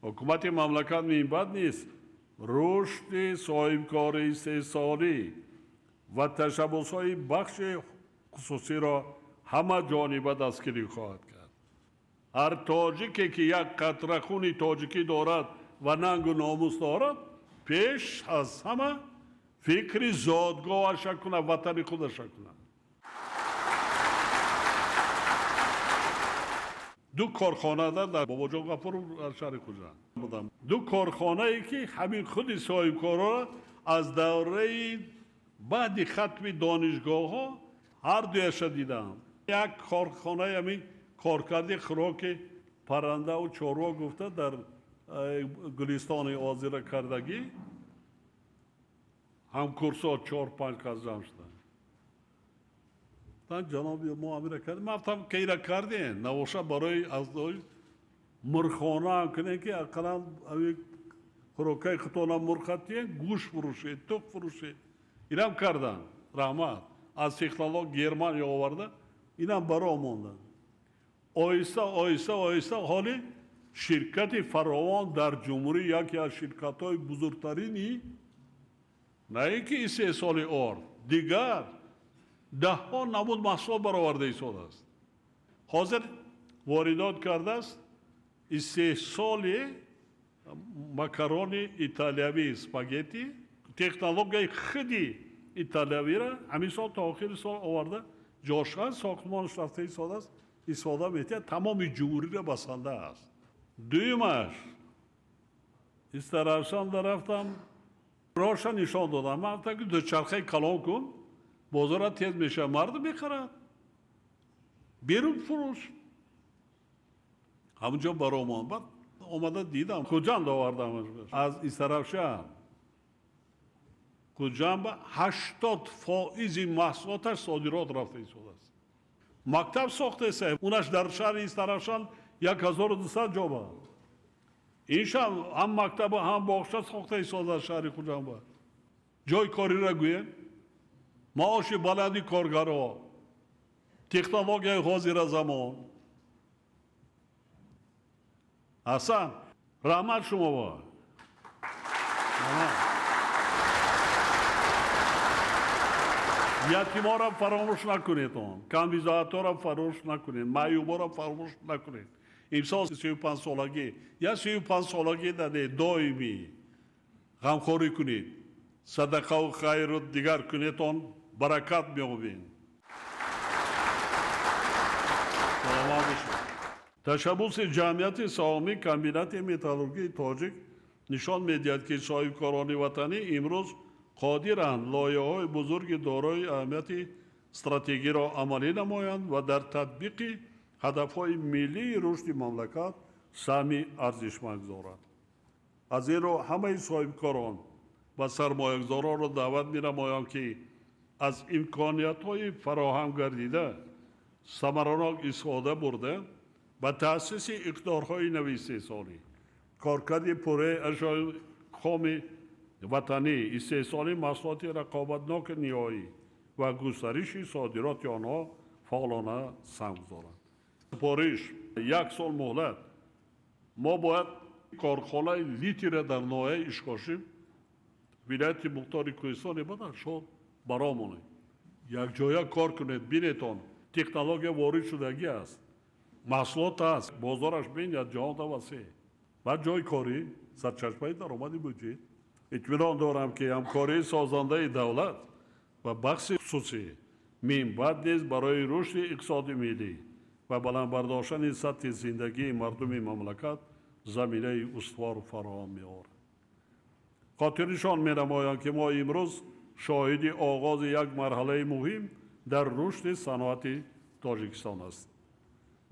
Ҳукумати мамлакат минбаъд низ рушди соҳибкории истеҳсолӣ ва ташаббусҳои бахши хусусиро ҳама ҷониба дастгирӣ хоҳад кард. Ҳар тоҷике ки як қатра хуни тоҷикӣ дорад ва нангу номус дорад, пеш аз ҳама фикри зодгоҳаша кунад, ватани худаша кунад. Ду корхона дар Бобоҷон Ғафуров дар шаҳри Хуҷанд будам. Ду корхонае ки ҳамин худи соҳибкорро аз давраи баъди хатми донишгоҳҳо ҳар дуяша дидам. Як корхонаи ҳамин коркарди хӯроки паррандаву чорво гуфта дар Гулистони озира кардагӣ, ҳамкурсо 4-5 кас ҷамъ шуданд. Ҷаноби мо амира кардем, ман гуфтам ки ира кардем, набоша барои аз мурғхона ҳам кунем, ки ақаллан хӯрокаи худтона мурға тиен, гӯшт фурӯшед, тух фурӯшед. Инам карданд, раҳмат. Аз технолог Германия оварда, инам баро монданд. Оҳиста, оҳиста, оҳиста ҳоли ширкати фаровон дар ҷумҳурӣ яке аз ширкатҳои бузургтарини на ин ки истеҳсоли орд, дигар Даҳҳо намуд маҳсулот бароварда истодааст. Ҳозир воридот кардааст истеҳсоли макарони италиявӣ, спагетти, технологияи худи италиявиро ҳамин сол то охири сол оварда ҷошған сохтмонаш рафта истодааст, истифода метиҳад, тамоми ҷумҳуриро басанда аст. Дуюмаш, Истаравшанда рафтам, роша нишон додам. Ман гуфтам, ки дучархаи калон кун, бозора тез мешавад, мардум мехарад, берун фурӯш. Ҳамунҷо баромон. Баъд омада дидам, Хуҷанд овардам аз Истаравшан. Хуҷанд 80% маҳсулоташ содирот рафта истодааст. Мактаб сохтеса, унаш дар шаҳри Истаравшан 1200 ҷоба. Иншам ҳам мактаба, ҳам боғча сохта истодааст шаҳри Хуҷанд. Ҷои кориро гӯем, маоши баланди коргаро, технологияи ҳозира замон. Ҳасан, раҳмат шумо. Ятиморо фаромӯш накунед, камбизоатҳоро фаромӯш накунед, маъюборо фаромӯш накунед. Имсол 35-солагӣ, я 35-солагӣ даде доимӣ ғамхорӣ кунед, садақаву хайру дигар кунедон, баракат меёбед. Саломат бошед. Ташаббуси ҷамъияти саҳомии комбинати металлургии тоҷик нишон медиҳад, ки соҳибкорони ватанӣ имрӯз қодиранд лоиҳаҳои бузурги дорои аҳамияти стратегиро амалӣ намоянд ва дар татбиқи ҳадафҳои миллии рушди мамлакат саҳми арзишманд гузоранд. Аз ин рӯ ҳамаи соҳибкорон ва сармоягузоронро даъват менамоям, ки аз имкониятҳои фароҳам гардида самаранок истифода бурда ба таъсиси иқтидорҳои нави истеҳсолӣ, коркарди пурраи ашёи хоми ватанӣ, истеҳсоли маҳсулоти рақобатноки ниҳоӣ ва густариши содироти онҳо фаъолона саҳм гузоранд. Супориш 1 сол муҳлат. Мо бояд корхонаи литира дар ноҳияи Ишкошим, вилояти Мухтори Кӯҳистони Бадахшон баромонем. Якҷоя кор кунед, бинетон, технология ворид шудагӣ аст, маҳсулот аст, бозораш бинад, ҷаҳонда васеъ. Баъд ҷои корӣ, сарчашмаи даромади буҷет. Итминон дорам, ки ҳамкории созандаи давлат ва бахши хусусӣ минбаъд низ барои рушди иқтисоди миллӣ ва баланд бардоштани сатҳи зиндагии мардуми мамлакат заминаи устувор фароҳам меорад. Хотирнишон менамоям, ки мо имрӯз шоҳиди оғози як марҳалаи муҳим дар рушди саноати Тоҷикистон ҳастем.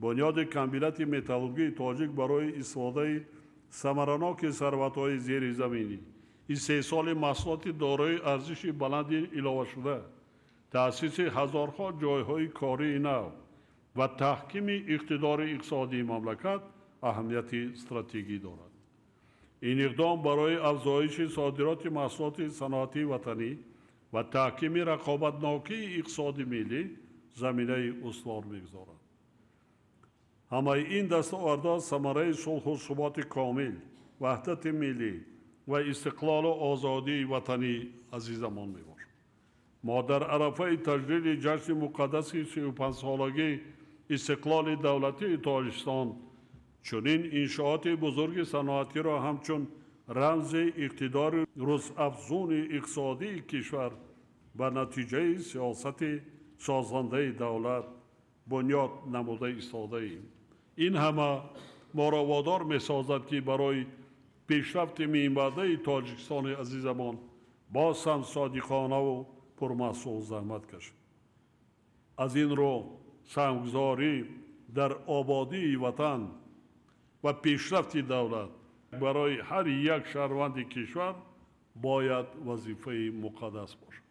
Бунёди комбинати металлургии тоҷик барои истифодаи самараноки сарватҳои зеризаминӣ, истеҳсоли маҳсулоти дорои арзиши баланди иловашуда, таъсиси ҳазорҳо ҷойҳои кории нав ва таҳкими иқтидори иқтисодии мамлакат аҳамияти стратегӣ дорад. Ин иқдом барои афзоиши содироти маҳсулоти саноатии ватанӣ ва таҳкими рақобатнокии иқтисоди миллӣ заминаи устувор мегузорад. Ҳамаи ин дастовардҳо самараи сулҳу суботи комил, ваҳдати миллӣ ва истиқлолу озодии ватании азизамон мебошад. Мо дар арафаи таҷлили ҷашни муқаддаси 35-солагии истиқлоли давлатии Тоҷикистон чунин иншооти бузурги саноатиро ҳамчун рамзи иқтидори рӯзафзуни иқтисодии кишвар ба натиҷаи сиёсати созандаи давлат бунёд намуда истодаем. Ин ҳама моро водор месозад, ки барои пешрафти минбаъдаи Тоҷикистони азизамон боз ҳам содиқонаву пурмаҳсул заҳмат кашем. Аз ин рӯ саҳмгузорӣ дар ободии ватан ва пешрафти давлат барои ҳар як шаҳрванди кишвар бояд вазифаи муқаддас бошад.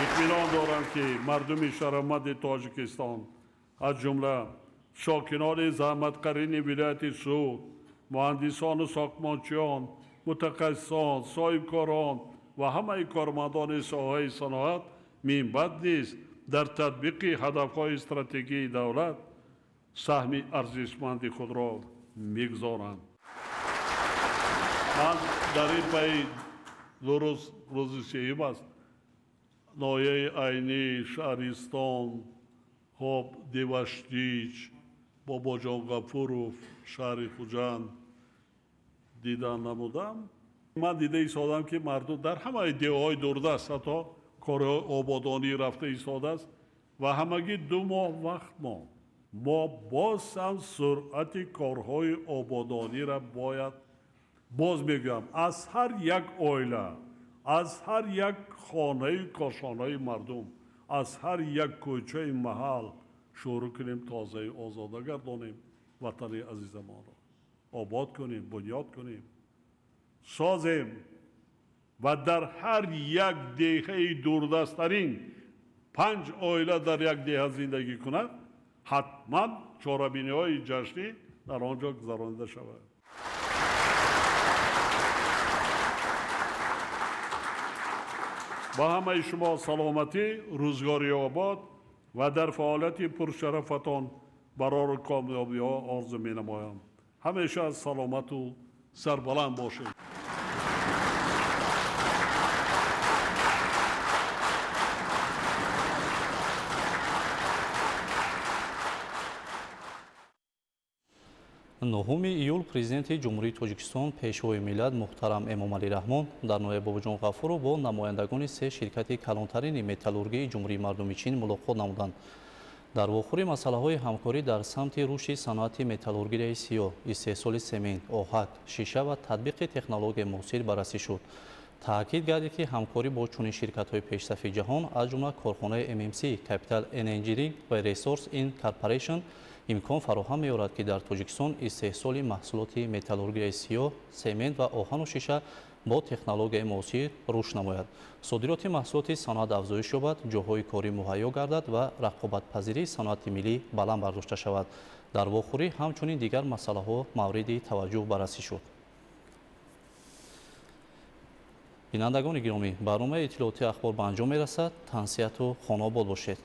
Итминон дорам, ки мардуми шарафманди Тоҷикистон, аз ҷумла сокинони заҳматқарини вилояти Суғд, муҳандисону сохтмончиён, мутахассисон, соҳибкорон ва ҳамаи кормандони соҳаи саноат минбаъд низ дар татбиқи ҳадафҳои стратегии давлат саҳми арзишманди худро мегузоранд. Ман дар ин пайи ду рӯз, рӯзи сеюм аст, Ноҳияи Айнӣ, Шаҳристон, хоб, Деваштич, Бобоҷон Ғафуров, шаҳри Хуҷанд дидан намудам. Ман дида истодам, ки мардум дар ҳамаи деҳаҳои дурдаст ҳатто корҳои ободонӣ рафта истодааст ва ҳамагӣ 2 моҳ вақт монд. Мо боз ҳам суръати корҳои ободониро бояд, боз мегӯям, аз ҳар як оила, аз ҳар як хонаи кошонаи мардум, аз ҳар як кӯчаи маҳал шурӯъ кунем, тозаи озода гардонем ватани азизамонро, обод кунем, бунёд кунем, созем ва дар ҳар як деҳаи дурдасттарин 5 оила дар як деҳа зиндагӣ кунад, ҳатман чорабиниҳои ҷашнӣ дар он ҷо гузаронида шавад. Ба ҳамаи шумо саломатӣ, рӯзгори обод ва дар фаъолияти пуршарафатон барору комёбиҳо орзу менамоям. Ҳамеша саломату сарбаланд бошед. 9 июл Президенти Ҷумҳурии Тоҷикистон, Пешвои миллат муҳтарам Эмомалӣ Раҳмон дар ноҳияи Бобоҷон Ғафуров бо намояндагони 3 ширкати калонтарини металлургии Ҷумҳурии Мардумии Чин мулоқот намуданд. Дар вохӯрӣ масъалаҳои ҳамкорӣ дар самти рушди саноати металлургияи сиёҳ, истеҳсоли семент, оҳак, шиша ва татбиқи технологияи муосир баррасӣ шуд. Таъкид гардид, ки ҳамкорӣ бо чунин ширкатҳои пешсафи ҷаҳон, аз ҷумла корхонаи MMC Capital Engineering ва Resource Incorporation имкон фароҳам меорад, ки дар Тоҷикистон истеҳсоли маҳсулоти металлургияи сиёҳ, семент ва оҳану шиша бо технологияи муосир рушд намояд. Содироти маҳсулоти саноат афзоиш ёбад, ҷоҳои корӣ муҳайё гардад ва рақобатпазирии саноати миллӣ баланд бардошта шавад. Дар вохӯрӣ ҳамчунин дигар масъалаҳо мавриди таваҷҷӯҳ баррасӣ шуд. Бинандагони гиромӣ, барномаи иттилоотии ахбор ба анҷом мерасад. Тансиҳату хонаобод бошед.